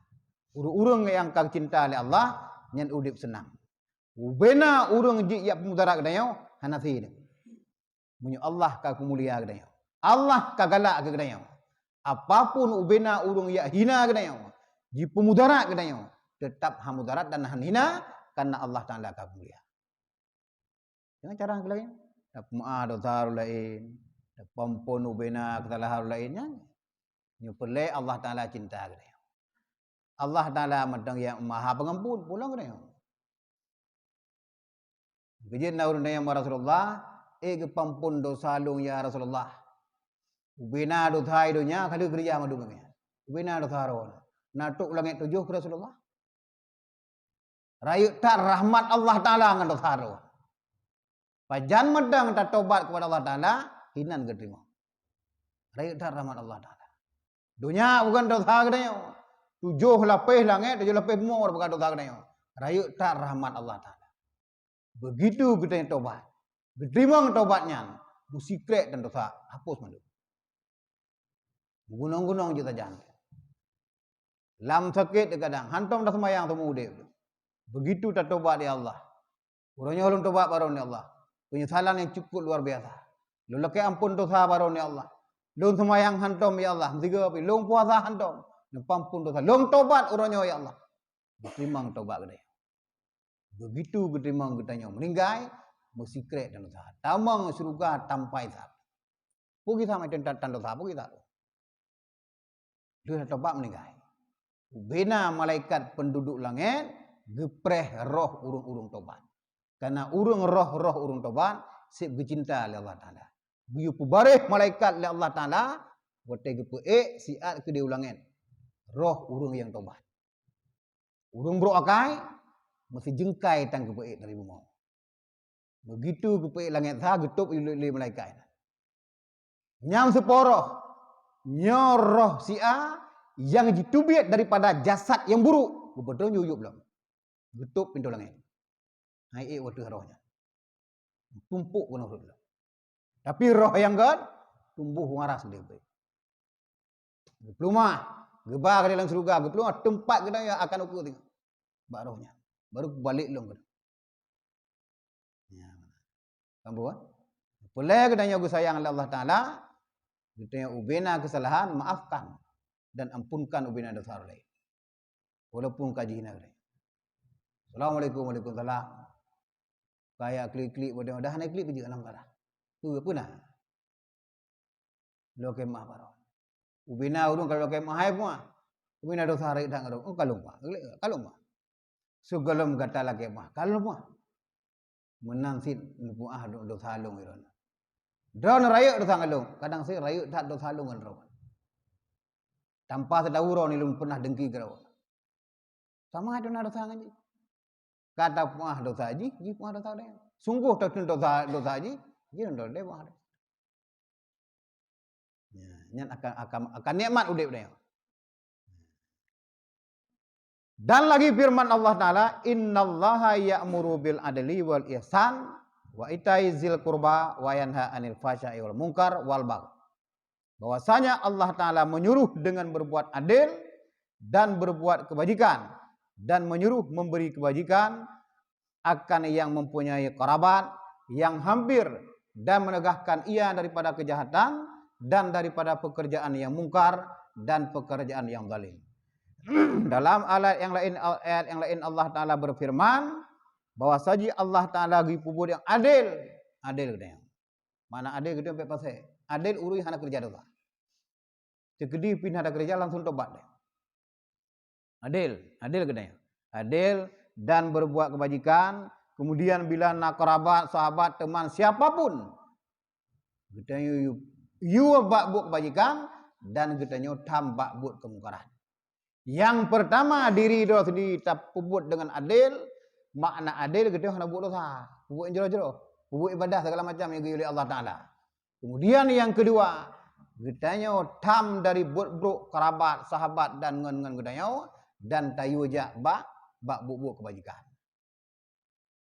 Ureuëng-ureuëng nyang ka cinta lé Allah, nyan udeb seunang. Ubena ureuëng jijak peumudarat geutanyoe, hana si. Meunyoe Allah ka peumulia geutanyoe, Allah ka galak keu geutanyoe, apapun ubena ureuëng jak hina geutanyoe, jipeumudarat geutanyoe, teutab han mudarat dan han hina, karena Allah Taala ka peumulia. Deungon cara nyang laén, tapeumeu'ah dosa ureuëng laén, tapeuampon ubena keusalahan ureuëng laén, nyan nyoe peureulée Allah Taala cinta geutanyoe. Allah Taala mantong nyang Maha Pengampun, pulang geutanyoe. Geujeuet na ureuëng tanyong bak Rasulullah, "Eh, geupeuampon dosa lôn, ya Rasulullah. Ubena dosa di donya, ka lheueh keureuja mandum nyan. Ubena dosa droe. Na trok u langét tujoh keu Rasulullah?" Rayeuk that rahmat Allah Taala ngon dosa droe. Pajan mantong tatobat kepada Allah Taala, hinan geuteurimong. Rayeuk that rahmat Allah Taala. Donya bukan dosa geutanyoe. Tujoh lapéh langét, tujoh lapéh bumoe bukan dosa geutanyoe. Rayeuk that rahmat Allah Taala. Begitu geutanyoe tobat, geuteurimong tobat nyan, meusikrek dan dosa hapus mandum. Gunong-gunong jeuet sajan. Lam sakét kadang, hantom taseumayang seumeu udeb. Begitu tatobat, "Ya Allah, uroe nyoe lôn tobat baron, ya Allah. Penyesalan nyang cukup luar biasa. Lôn lakée ampon dosa baron, ya Allah. Lôn seumayang hantom, ya Allah, meusigoe pih. Lôn puasa hantom, lôn peuampon dosa. Lôn tobat uroe nyoe, ya Allah." Geuteurimong tobat geutanyoe. Begitu geuteurimong geutanyoe meuninggai, meusikrek dan dosa. Tamong syeuruga tanpa hisab. Peue gisa macam tan dosa, peue gisa tu? Lheueh tobat meuninggai. Ubena malaikat penduduk langét geupreh roh ureuëng-ureuëng tobat. Karena ureuëng roh-roh ureuëng tobat seb geucinta lé Allah Taala. Geuyue peubareh malaikat lé Allah Taala, watée geupeuék siat keudeh u langét roh ureuëng nyang tobat. Ureuëng brok akai, meusijeungkai tan geupeuék dari bumoe. Begitu geupeuék langét sa, geutôb lé, lé malaikat. Nyang sipoh roh, nyoe roh si A nyang jiteubiet daripada jasad nyang buruk, geupeudong yub lom. Geutôb pintoe langét. Hai ék wateueh roh nyan. Tumpok keunoe rot lom. Tapi roh nyang gét tumboh waras di ubit. Geupeulumah, geuba keu dalam syeuruga, geupeulumah teumpat geutanyoe akan ukeue teungoh bak roh nyan. Baru balek lom keunoe. Ya. Paham bukan? Peureulée geutanyoe geusayang lé Allah Taala, geutanyoe ubena keusalahan, maafkan dan ampunkan ubena dosa ureuëng laén. Walaupun ka jihina geutanyoe. "Assalamualaikum." "Waalaikumsalam." Kaya klik-klik pada dah naik klik kejut dalam darah. Tu apa nah? Lo kemah baroe. Ubena ureuëng kalau lo kemah hai puah. Ubena dosa rayeuk that ngon ureuëng. Oh, kalon puah. Kalon puah. Sigohlom gata lakée puah. Kalon puah. Meunan cit neupuah dosa lôn droe. Droe rayeuk dosa ngon lôn. Kadang cit rayeuk that dosa lôn ngon droe. Tanpa teudahu droe lôn pernah dengki keu droe. Sama droe na dosa ngon jih. Ka tapuah dosa jih, jih puah dosa droe. Sunggoh tateun dosa, dosa jih, jih droe puah dosa. Ya, Nyan akan, akan, akan nikmat udeb geutanyoe. Dan lagi firman Allah Taala, "Innallaha ya'muru bil adli wal ihsan wa itai zil qurba wa yanha 'anil fahsya'i wal munkar wal baghi." Bahwasanya Allah Taala menyuruh dengan berbuat adil dan berbuat kebajikan, dan menyuruh memberi kebajikan akan yang mempunyai kerabat yang hampir, dan menegahkan ia daripada kejahatan dan daripada pekerjaan yang mungkar dan pekerjaan yang zalim. Dalam ayat yang lain, ayat yang lain Allah Taala berfirman, bahwasanya Allah Taala geupeubuet nyang adil. Adil geutanyoe. Makna adil geutanyoe bèk pasé. Adil ureueng hana keureuja dosa. Teukeudi pih hana keureuja langsung tobat deh. Adil, adil geutanyoe. Adil dan berbuat kebajikan, kemudian bila na kerabat, sahabat, teman, siapapun geutanyoe yue, yue bak buet kebajikan dan geutanyoe tham bak buet keumungkaran. Yang pertama, diri droe sendiri tapeubuet dengan adil, makna adil geutanyoe hana buet dosa, peubuet jroh-jroh, peubuet ibadah segala macam nyang geuyue lé Allah Taala. Kemudian yang kedua, geutanyoe tham dari buet brok kerabat, sahabat dan ngon-ngon geutanyoe, dan tayue jak bak, bak buet-buet kebajikan.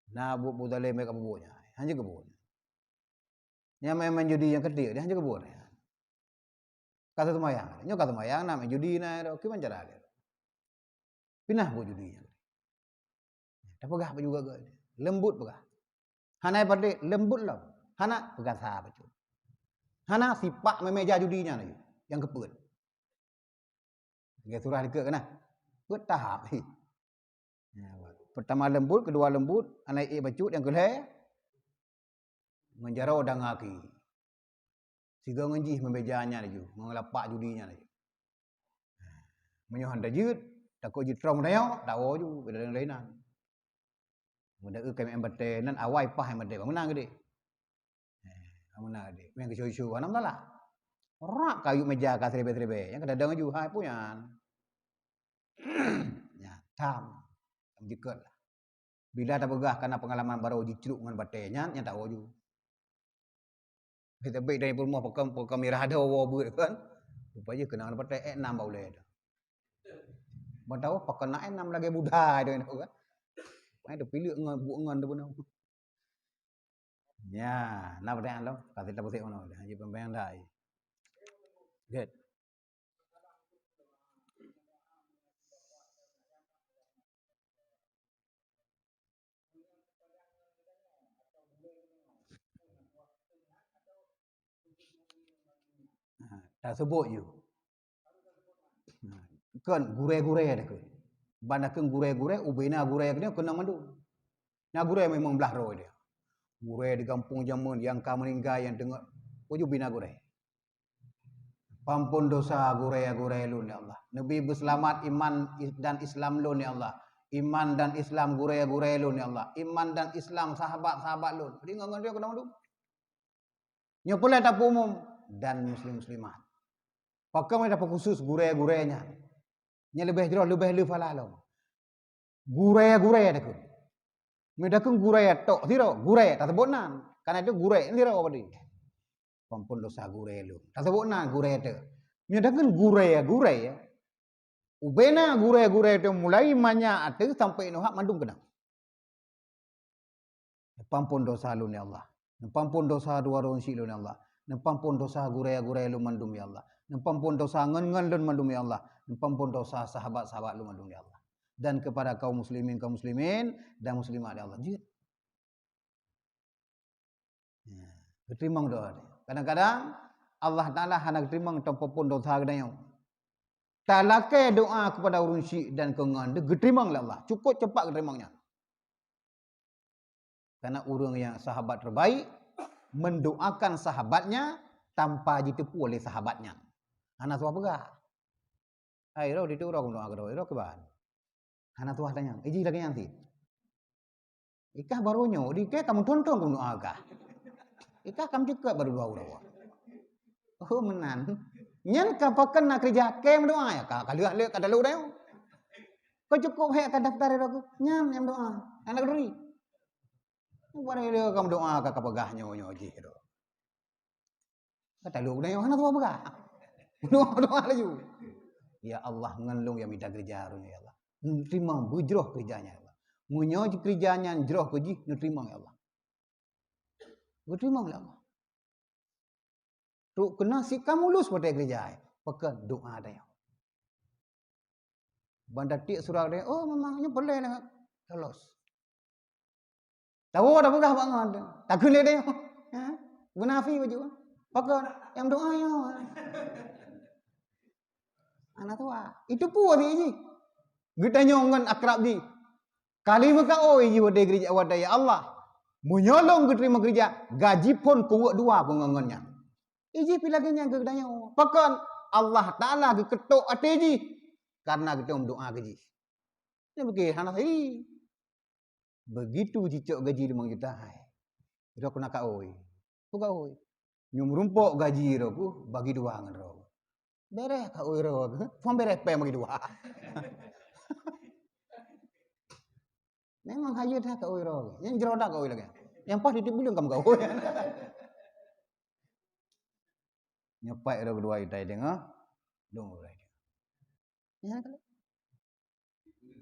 Na buet-buet zalim ka peubuet nyan, hana jeuet keubuet. Nyang main-main judi nyang keutik, hana jeuet keubuet. Ka seumayang, nyoe ka seumayang na main judi na, kiban cara lé. Pinah buet judi nyan. Tapeugah bak juga geuh, leumbut peugah. Hana patéh, leumbut lom. Hana, peugah sa bacut. Hana, sipak meumeja judi nyan laju, nyang keupeuet. Lagèe surah dikeue keunan. Peuet tahap. Ya, pertama leumbut, keudua leumbut, hana ék bacut, nyang keulhèe ngon jaroe danga aki. Sigoe ngon jih meumeja nyan laju, ngon lapak judi nyan laju. Meunyoe hana jeuet, takot jitrom dayok, tawoe ju, beda dengan lainan. Muda eu kami batèe nan awai pah yang batèe, bangunan gede. Eh, bangunan gede. Main ke cucu, anak mutala. Rak kayu meja ka seribèe-seribèe, nyang kadang-kadang ju, hai punyan. Ya, tam. Tam jeukeut lah. Bila tapeugah kana pengalaman baru jicruk ngon batèe nyan, nyang tawoe ju. Tapi dari peurumoh pakon, pakon mirah ada woe beuet kan. Rupanya kena ngon batèe, eh, nam bak ulèe tu. Ban tawoe pakon na, eh, nam lagèe buda tu kan. Mai tu pileuk ngon, buet ngon tu beuna. Ya, na batèe lom, ka sita pusek mano dah, haji pembayang dah. Good. Ha, tasebut ju. Ha, kon gurèe-gurèe dah kon. Ban dah kon gurèe-gurèe, ubena gurèe keunoe keunong mandum. Na gurèe memang blah droe dia. Gurèe di gampông jameun nyang ka meuninggai nyang teungoh, uju bina gurèe. Pampon dosa gurèe-gurèe lôn, ya Allah. Neubi beuseulamat iman is-, dan Islam lôn, ya Allah. Iman dan Islam gurèe-gurèe lôn, ya Allah. Iman dan Islam sahabat-sahabat lôn. Jadi ngon-ngon dia keunoe mandum. Nyoe peureulèe tapeuumum dan muslim muslimat. Pakon tapeukhusôh gurèe-gurèe nyan. Nyan leubeh jroh, leubeh le pahala lom. Gurèe-gurèe takheun. Meudakheun gurèe tok sidroe, gurèe taseubut nan. Kana itu gurèe sidroe padum. Pampon dosa gurèe lôn. Taseubut nan gurèe teuh. Meudakheun gurèe-gurèe, ubena gurèe-gurèe teuh mulai manyak ateueh sampai nyoe hak mandum keunong. Neupampon dosa lôn, ya Allah. Neupampon dosa dua droe syiek lôn, ya Allah. Neupampon dosa gurèe-gurèe lôn mandum, ya Allah. Neupampon dosa ngon-ngon lôn mandum, ya Allah. Neupampon dosa sahabat-sahabat lôn mandum, ya Allah. Dan kepada kaum muslimin, kaum muslimin dan muslimat, ya Allah. Jeuet. Ya, geuteurimong doa dia. Kadang-kadang Allah Taala hana geuteurimong tapampon dosa geutanyoe. Talakèe doa kepada ureueng syiek dan keungon, geuteurimong lé Allah. Cukup cepat geuteurimong nyan. Karena ureueng nyang sahabat terbaik mendoakan sahabatnya tanpa jiteupeu oleh sahabat nyan. Hana salah peugah. Hai, roh ditu roh meudoa keudroe, roh kiban. Hana tuah tanyong, iji lagèe nyan cit. Ikah baru nyoe, di kèe ka meutuntong meudoa kah. Ikah ka meucukop baru dua uroe. Oh, meunan. Nyan ka pakon na keureuja kèe meudoa, ya, ka, ka lheueh lé ka dalu dayong. Ka cukop hék ka daftar roh keuh. Nyan nyang meudoa. Aneuk duri. Barang lé ka meudoa ka, ka peugah nyoe, nyoe jih tu. Ka talu dayong hana tuah peugah. Doa, doa laju. Ya Allah, ngon lôn nyang mita keureuja uroe nyoe, ya Allah. Neuteurimong beujroh keureuja nyan, ya Allah. Meunyoe keureuja nyan jroh keu jih, neuteurimong, ya Allah. Geuteurimong lé Allah. Trok keunan si ka mulus watée geureuja, pakon doa tanyoe. Ban tatiek surat tanyoe, oh, memang nyoe peureulée lagée lolos. Tawoe tapeugah bak ngon, takheun lé tanyoe. Ha? Meunafi baju. Pakon nyang doa nyoe. Anak tua. Itu pun si jih. Geutanyoe ngon akrab jih. Kali meukaôi jih watée geureuja, watée, "Ya Allah, meunyoe lôn geuteurimong keureuja, gaji phon kuweuek dua keu ngon nyan." Ijih pih lagée nyan keu geutanyoe. Pakon? Allah Taala geukeutok até jih kareuna geutanyoe meudoa keu jih. Nyan bukon hana siri. Beugitu jicok gaji limong juta hai. Droe keuneuk kaôi. Peue kaôi? Nyoe meurumpok gaji droe ku bagi dua ngon droe. Bereh kaôi droe ku. Phon bereh péng bagi dua. Memang hayeu that kaôi droe. Nyang jroh that kaôi lagée. Nyang paih tieb-tieb buleuen ka meukaôi. Nyoe paih droe keudua itai deungoe. Dong urai. Ya, kalau.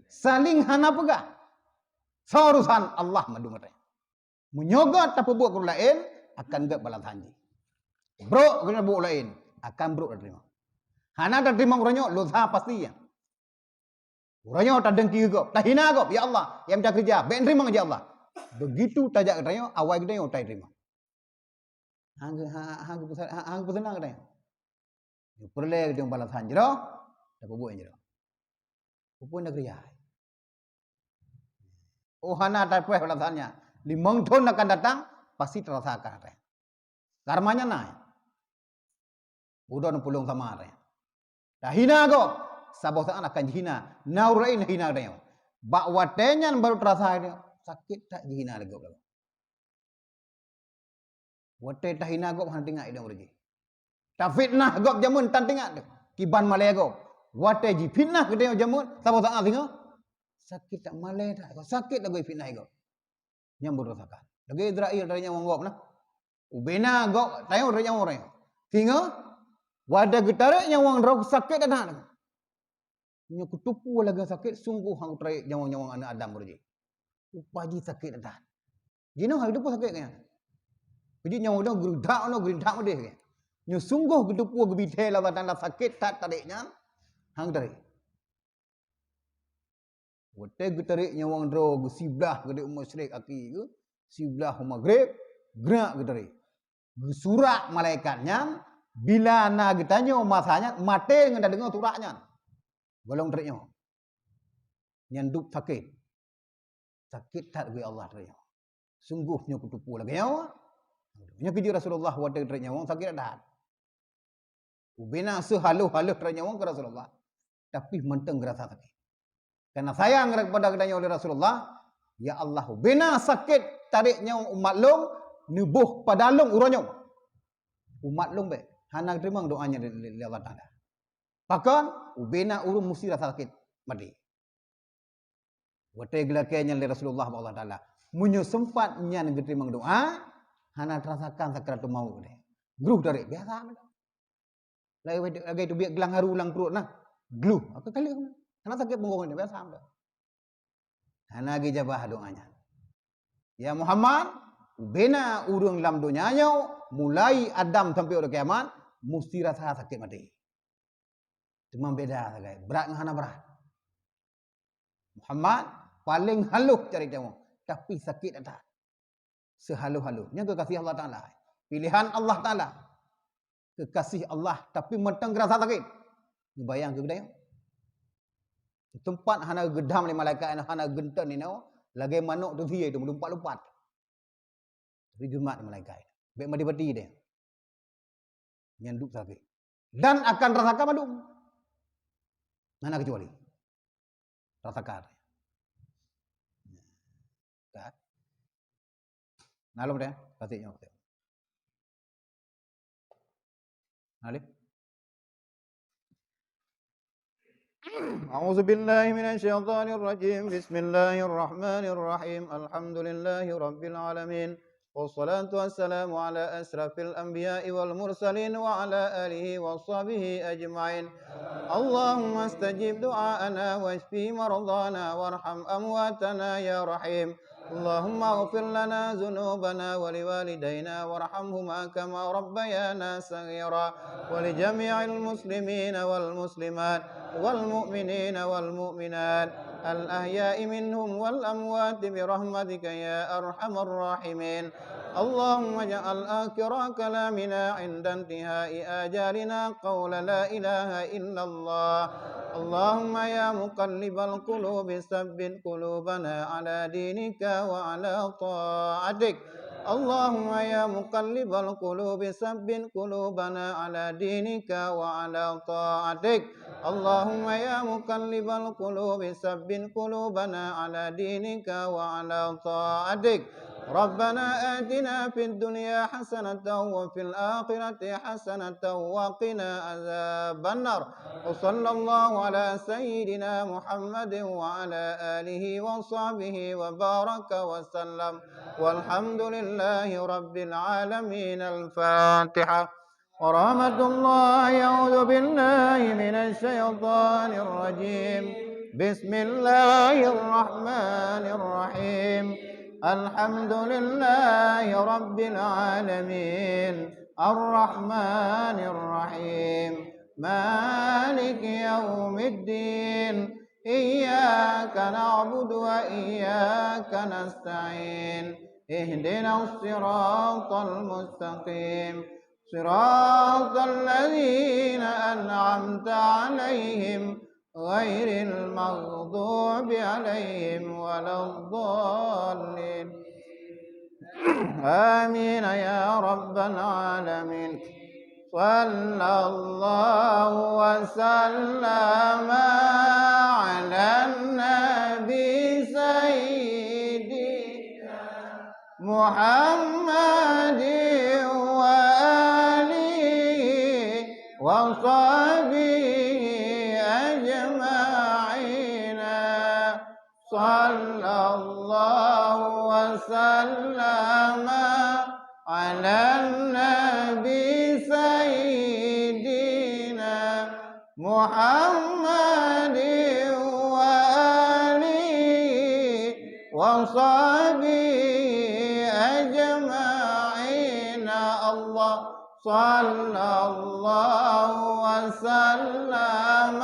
Saling hana peugah. Soe urusan Allah mandum até. Meunyoe gét tapeubuet keu ureuëng laén, akan gét balasan jih. Brok keu ureuëng laén, akan brok tateurimong. Hana tateurimong uroe nyoe, lusa pasti ya. Uroe nyoe tadengki gob, tahina gob, "Ya Allah, nyang mita keureuja, bék teurimong, ya Allah." Beugitu tajak geutanyoe, awai geutanyoe tateurimong. Hang, hang, hang, hang, hang peuseunang geutanyoe. Peureulée geutanyoe balasan jroh, tapeubuet nyang jroh. Peue na keureuja. Oh, hana tapreh balasan nyan. Limong thon akan datang, pasti teurasa akan até. Karma nyan na. Udon pulong sama até. Tahina gob, saboh saát akan jihina. Na ureuëng laén hina geutanyoe. Bak watée nyan baru teurasa sakét that jihina lé gob. Watée tahina gob hana teuingat idong ureuëng jih. Tafitnah gob jameun tan teuingat teuh. Kiban malée gob. Watée jifitnah geutanyoe jameun, saboh saát singoh, sakét that malée that. Sakét lagoe fitnah gob. Nyang beureusakan. Lagée Israel tarék nyawöng gob nah. Ubena gob tanyoe tarék nyawöng ureuëng. Singoh, watée geutarék nyawöng droe sakét that. Nyoe kuteupue lagée sakét, sunggoh hana tarék nyawöng-nyawöng aneuëk Adam ureuëng jih. Upah jih sakét that. Jinoe hana teupeu sakét nyan. Keujiek nyawöng udah geurintak, udah geurintak meudeh nyan. Nyoe sunggoh geuteupue geubithée laba tanda sakét that tarék nyan, hana tarék. Watée geutarék nyawöng droe geusiblah geude u masyriq aki geuh, siblah u maghrib, geurak geutarék. Geusurak malaikat nyan, bila na geutanyoe masa nyan maté ngon tadeungoe surak nyan. Golom tarék nyoe. Nyan duek sakét. Sakét that gui Allah tarék nyoe. Sunggoh nyoe kuteupue lagée nyoe. Nyoe keujiek Rasulullah watée tarék nyawöng sakét that. Ubena seuhaloh-haloh tarék nyawöng keu Rasulullah, tapi mantong geurasa sakét. Karena sayang kepada geutanyoe lé Rasulullah, "Ya Allah, ubena sakét tarék nyawöng umat lôn neuboh padalong uroe nyoe." Umat lôn bék hana teurimong doanya lé, lé, lé Allah Taala. Pakon? Ubena ureuëng musti rasa sakét maté. Watée geulakée nyan lé Rasulullah bak Allah Taala. Meunyoe seumpat nyan geuteurimong doa, hana teurasakan sakratul maut deh. Gruh tarék biasa meunan. Lagée, lagée teubiet glang haru lam pruet nah. Gluh, apa kali? Hana sakét punggong deh, biasa meunan. Hana geujabah doa nyan. Ya Muhammad, ubena ureuëng lam donya nyoe mulai Adam sampai uroe kiamat musti rasa sakét maté. Teuma beda sagai, brat ngon hana brat. Muhammad paléng haloh cari teurimong, tapi sakét that. Seuhaloh-haloh. Nyan keukaséh Allah Taala. Pilihan Allah Taala. Keukaséh Allah, tapi mantong geurasa sakét. Neubayang keu geutanyoe. Teumpat hana geudam lé malaikat, hana geunton inoe, lagée manok teusie itu meulumpat-lumpat. Tapi geumat malaikat. Bék mati-mati deh. Nyan duek sakét. Dan akan rasakan mandum. Hana kecuali. Rasakan. Kan? Nah, lom deh. Kasih nyoe. Alif. أعوذ بالله من الشيطان الرجيم. بسم الله الرحمن الرحيم. الحمد لله رب العالمين. والصلاة والسلام على أشرف الأنبياء والمرسلين وعلى آله وصحبه أجمعين. اللهم استجب دعاءنا واشف مرضانا وارحم أمواتنا يا رحيم. اللهم اغفر لنا ذنوبنا ولوالدينا وارحمهما كما ربيانا صغيرا، ولجميع المسلمين والمسلمات والمؤمنين والمؤمنات الأحياء منهم والأموات برحمتك يا أرحم الراحمين. اللهم اجعل آخر كلامنا عند انتهاء آجالنا قول لا إله إلا الله. اللهم يا مقلب القلوب ثبت قلوبنا على دينك وعلى طاعتك. اللهم يا مقلب القلوب ثبت قلوبنا على دينك وعلى طاعتك. اللهم يا مقلب القلوب ثبت قلوبنا على دينك وعلى طاعتك. ربنا آتنا في الدنيا حسنة وفي الآخرة حسنة وقنا عذاب النار. وصلى الله على سيدنا محمد وعلى آله وصحبه وبارك وسلم. والحمد لله رب العالمين. الفاتحة. ورحمة الله. أعوذ بالله من الشيطان الرجيم. بسم الله الرحمن الرحيم. الحمد لله رب العالمين. الرحمن الرحيم. مالك يوم الدين. إياك نعبد وإياك نستعين. اهدنا الصراط المستقيم. صراط الذين أنعمت عليهم غير المغضوب عليهم ولا الضالين. آمين يا رب العالمين. صلى الله وسلم على النبي سيدنا محمد وآله وصحبه أجمعين. صلى الله وسلم على النبي سيدنا محمد وآله وصحبه أجمعين. الله صلى الله وسلم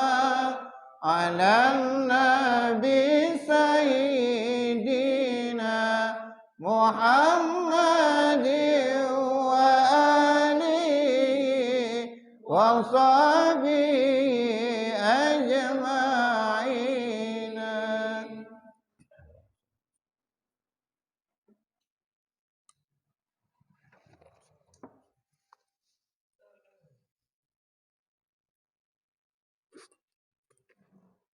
على النبي سيدنا محمد